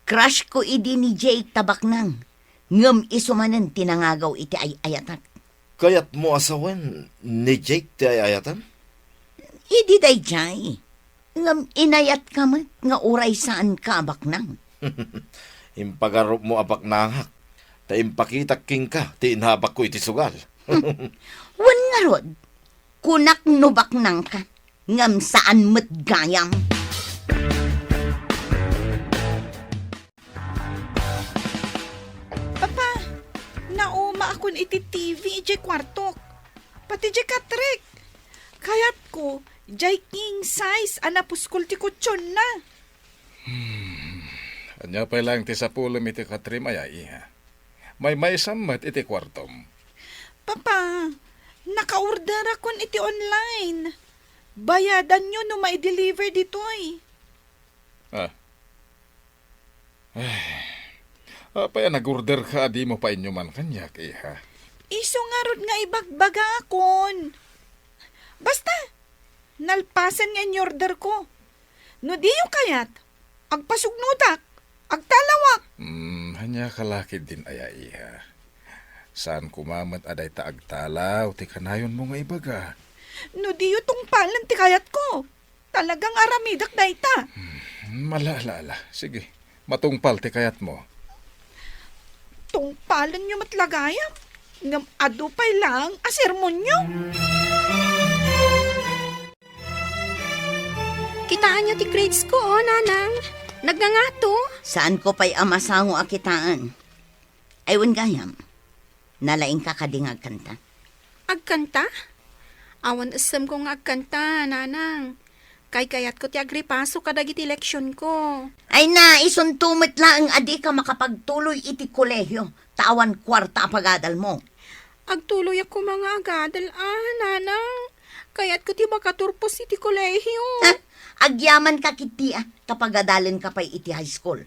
Crush ko idi ni Jake ta baknang, ngem isu manen ti nangagaw iti ay-ayatak. Kayatmo a sawen ni Jake ti ay-ayatem? Idi daydiay, ngem inayatka met nga uray saanka a baknang. Impagarupmo a baknangak, ta impakitak kenka ti inhabakko iti sugal. Wen ngarud, kunak no baknangka, ngem saan met gayam. Papa, naumaakon iti T V idiay kuartok. Pati diay katrek. Kayatko, diay king size a napuskol ti kutsionna. Hmm. Ania pay laeng ti sapulem iti katrem aya, iha? Maymaysam met iti kuartom. Papa, nakaorderakon iti online. Bayadanyo no mai-deliver ditoy. Ah. Ay. Apay a nag-orderka a dimo painuman kaniak, iha? Isu ngarud nga ibagbagakon. Basta, nalpasen nga in-orderko. No diyo kayat, agpasugnodak, agtalawak. Hmm, ania ka la ketdin aya, iha? Saan koma met a dayta agtalaw ti kanayonmo nga ibaga. No diyo tungpalen ti kayatko, talagang aramidak dayta. Hmm, ala, ala, ala. Sige, matungpal ti kayatmo. Tungpalenyo met la gayam, ngem adu pay laeng a sermonyo. Kitaenyo ti grades ko, oh, nanang. Nagngangato. Saanko pay a masango a kitaen. Ay, wen gayam. Nalaingka kadi nga agkanta? Agkanta? Awan essemko nga agkanta, nanang. Kaykayatko ti agripaso kadagiti leksionko. Ay na, isunto met laeng a dika makapagtuloy iti kolehio, ta awan kuarta a pagadalmo. Agtuloyak koma nga agadal, a, nanang. Kayatko ti makaturpos iti kolehio. Ha? Agyamanka ketdi, a, ta pagadalenka pay iti high school.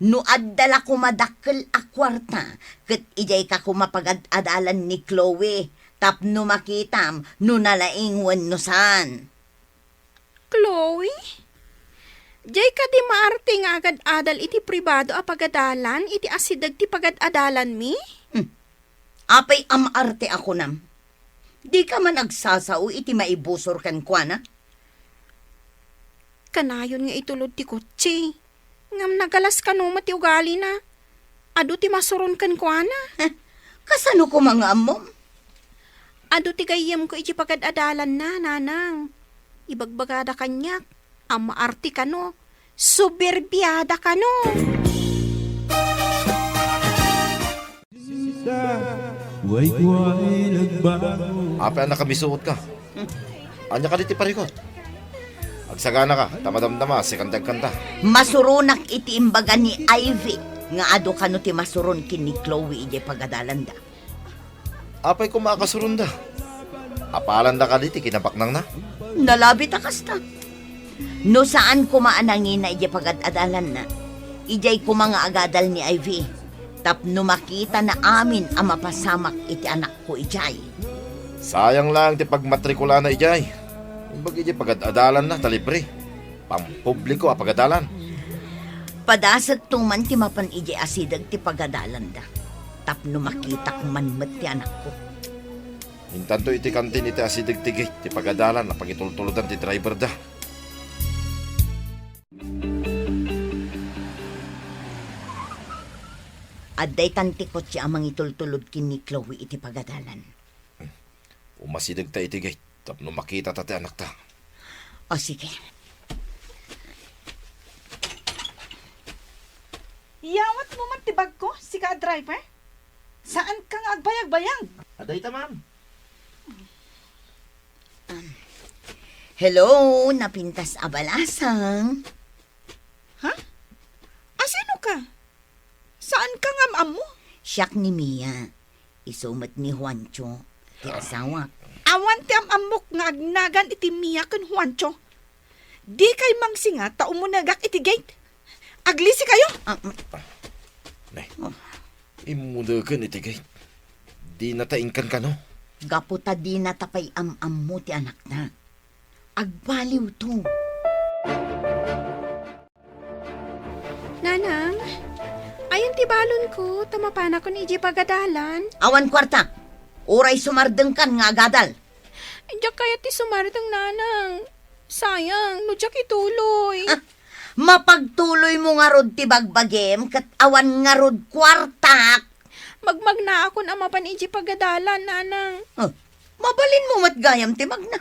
No adda la koma dakkel a kuarta, ket idiayka koma pagad-adalan ni Chloe, tapno makitam no nalaing wenno saan. Chloe? Diay kadi maarte nga agad-adal iti pribado a pagadalan iti asideg ti pagad-adalanmi? Hmm. Apay a maarte a kunam? Dika man agsasao iti maibusor kenkuana? Kanayon nga itulod ti kotse. Ngem nagalas kano met ti ugalina. Adu ti masuron kenkuana. Heh, kasano koma nga ammom? Adu ti gayyemko iti pagad-adalanna, nanang. Ibagbagada kaniak a maarte kano. Soberbiada kano. Apay a nakamisuotka? Ania kadi ti parikut? Agsaganaka, ta madamdama, sika ti agkanta. Masuronak iti imbaga ni Ivy nga adu kano ti masuron ken ni Chloe idiay pagadalanda. Apay koma a kasuronda? Apalanda kadi ti kinabaknangna? Nalabit a kasta. No saan koma a nangina idiay pagad-adalanna, idiay koma nga agadal ni Ivy, tapno makitana amin a mapasamak iti anakko idiay. Sayang laeng ti pagmatrikulana idiay. Imbag idiay pagad-adalanna ta libre. Pampubliko a pagadalan. Padasekto man ti mapan idiay asideg ti pagadalanda, tapno makitak man met ti anakko. Intanto iti kantin iti asideg ti gate ti pagadalan a pangitultulodan ti driverda. Adda itan ti kotse a mangitultulod ken ni Chloe iti pagadalan. Umasidegta iti gate tapno makitata ti anakta. O, sige. Yawatmo man ti bagko, sika a driver? Saanka nga agbayagbayag? Adda ita, ma'am. Um, hello, napintas a balasang. Ha? Asino ka? Saanka nga am-ammo? Siak ni Mia. Isu met ni Juancho, ti asawak. Awan ti am-ammok nga agnagan iti Mia ken Juancho. Dikay mangsinga ta umunegak iti gate. Aglisikayo! Ah, mm. Nay, Oh. Immudeken iti gate. Dinata inkan kano? Gapu ta dinata pay am-ammo ti anakna. Agbaliwto. Nanang, ayan ti balonko, ta mapanakon idiay pagadalan. Awan kuarta. Uray sumardengkan nga agadal. Diak kayat ti sumardeng, Nanang. Sayang, no diak ituloy. Ah, mapagtuloymo ngarud ti bagbagim ket awan ngarud kuartak. Magmagnaakon a mapan idiay pagadalan, Nanang. Ah, mabalinmo met gayam ti magna.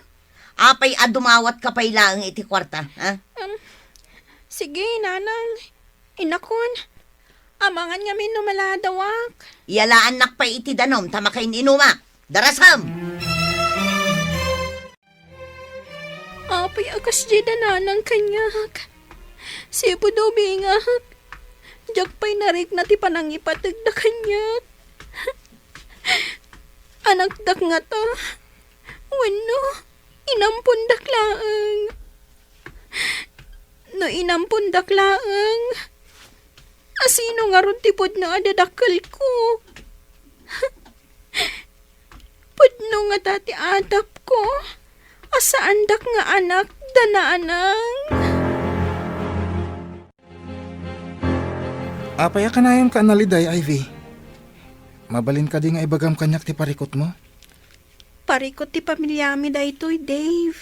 Apay a dumawatka pay laeng iti kuarta, ha? Um, sige, Nanang. Inakon, amangan ngamin no maladawak. Iyalaannak pay iti danum ta makain-inumak. Darasem! Apay a kasdiay da Nanang kaniak? Sipud ubingak, diak pay narikna ti panangipategda kaniak. Anakdak ngata? Wenno, inampondak laeng? No inampondak laeng, asino ngarud ti pudno a dadakkelko? Pudno ngata ti atapko a saandak nga anak da Nanang? Apay a kanayonka a naliday, Ivy? Mabalin kadi nga ibagam kaniak ti parikutmo? Parikut ti pamiliami daytoy, Dave.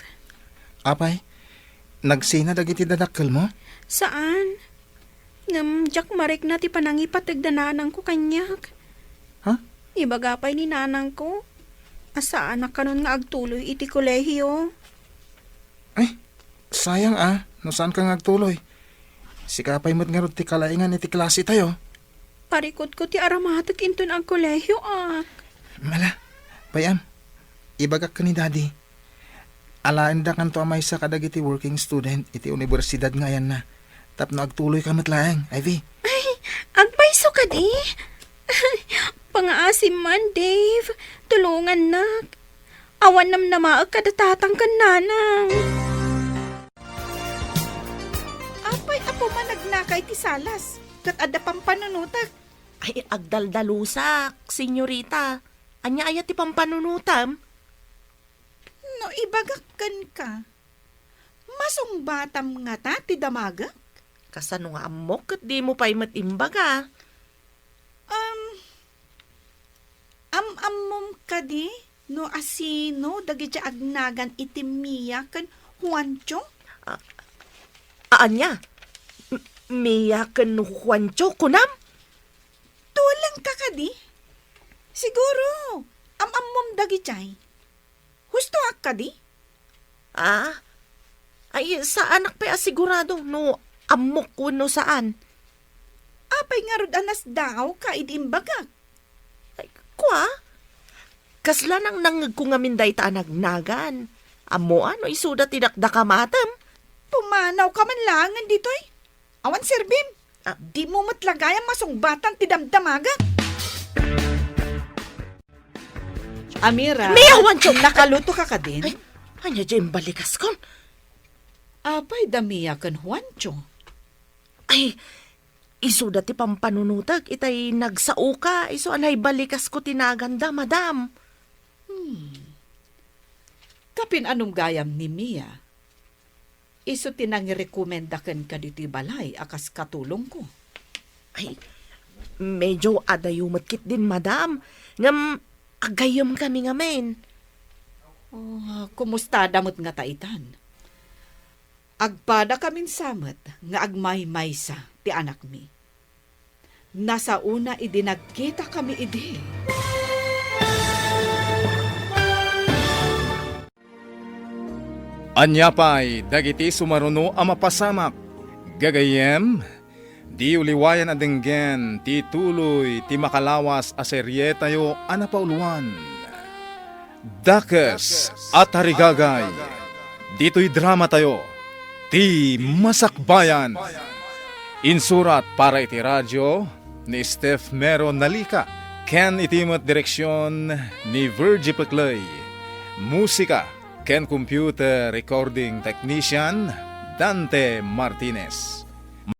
Apay, nagsina dagiti dadakkelmo? Saan. Ngem diak marikna ti panangipateg da nanangko kaniak. Ha? Ibaga pay ni nanangko a saanak kanon nga agtuloy iti kolehio. Ay, sayang a, no saanka nga agtuloy. Sika pay met ngarud ti kalaingan iti klasetayo. Parikutko ti aramatek inton agkolehioak. Mala, pay-am, ibagak ken ni Daddy. Alaendakanto a maysa kadagiti working student iti universidad nga ayanna, tapno agtuloyka met laeng, Ivy. Ay, agpayso kadi? Pangaasim man, Dave. Tulongannak. Awan namnamaek kada tatang ken nanang. Apay a pumanagnaka iti salas, ket adda pampanunotek? Ay, agdaldalusak, senyorita. Ania aya ti pampanunotam? No ibagak kenka, masungbatam ngata ti damagek? Kasano nga ammok ket dimo pay met imbaga? Um, am-ammom kadi no asino dagiti agnagan iti Mia ken Juancho? A-, ania? M-, Mia ken Juancho, kunam? Tulengka kadi? Siguro, am-ammom dagiti. Hustoak kadi? Ah? Ay, saanak pay a sigurado no ammok wenno saan. Apay ngarud a nasdaawka idi imbagak? Ay, kua? Kasla nangnangngegko ngamin dayta a nagnagan. Ammoa no isuda ti dakdakamatem? Pumanawka man laengen ditoy. Awan serbim. Ah. Dimo met la gayam masungbatan ti damdamagek. Amira, Mia, Juancho! Nakaluto ka kadin? Ay, ania diay imbalikaskon? Apay da Mia ken Juancho? Ay, isuda ti pampanunotek itay nagsaoka, isu a naibalikasko ti naganda, madam. Hmm. Tapin anum gayam ni Mia? Isu ti nangirekomenda kenka ditoy balay a kas katulongko. Ay, medyo adayo met ketdin, madam. Ngem agayyemkami ngamin. Oh, kumustada met ngata itan? Agpadakamin sa met nga agmaymaysa ti anakmi. Nasaona idi nagkitakami idi. Ania pay dagiti sumaruno a mapasamak? Gagayyem, diyo liwayan a denggen ti tuloy ti makalawas a serietayo a napauluan, Dakes a Tarigagay. Ditoy dramatayo, Ti Masakbayan. Insurat para iti radio ni Steph Mero Nalica ken iti met direksion ni Virgie Peclay. Musika ken computer recording technician, Dante Martinez.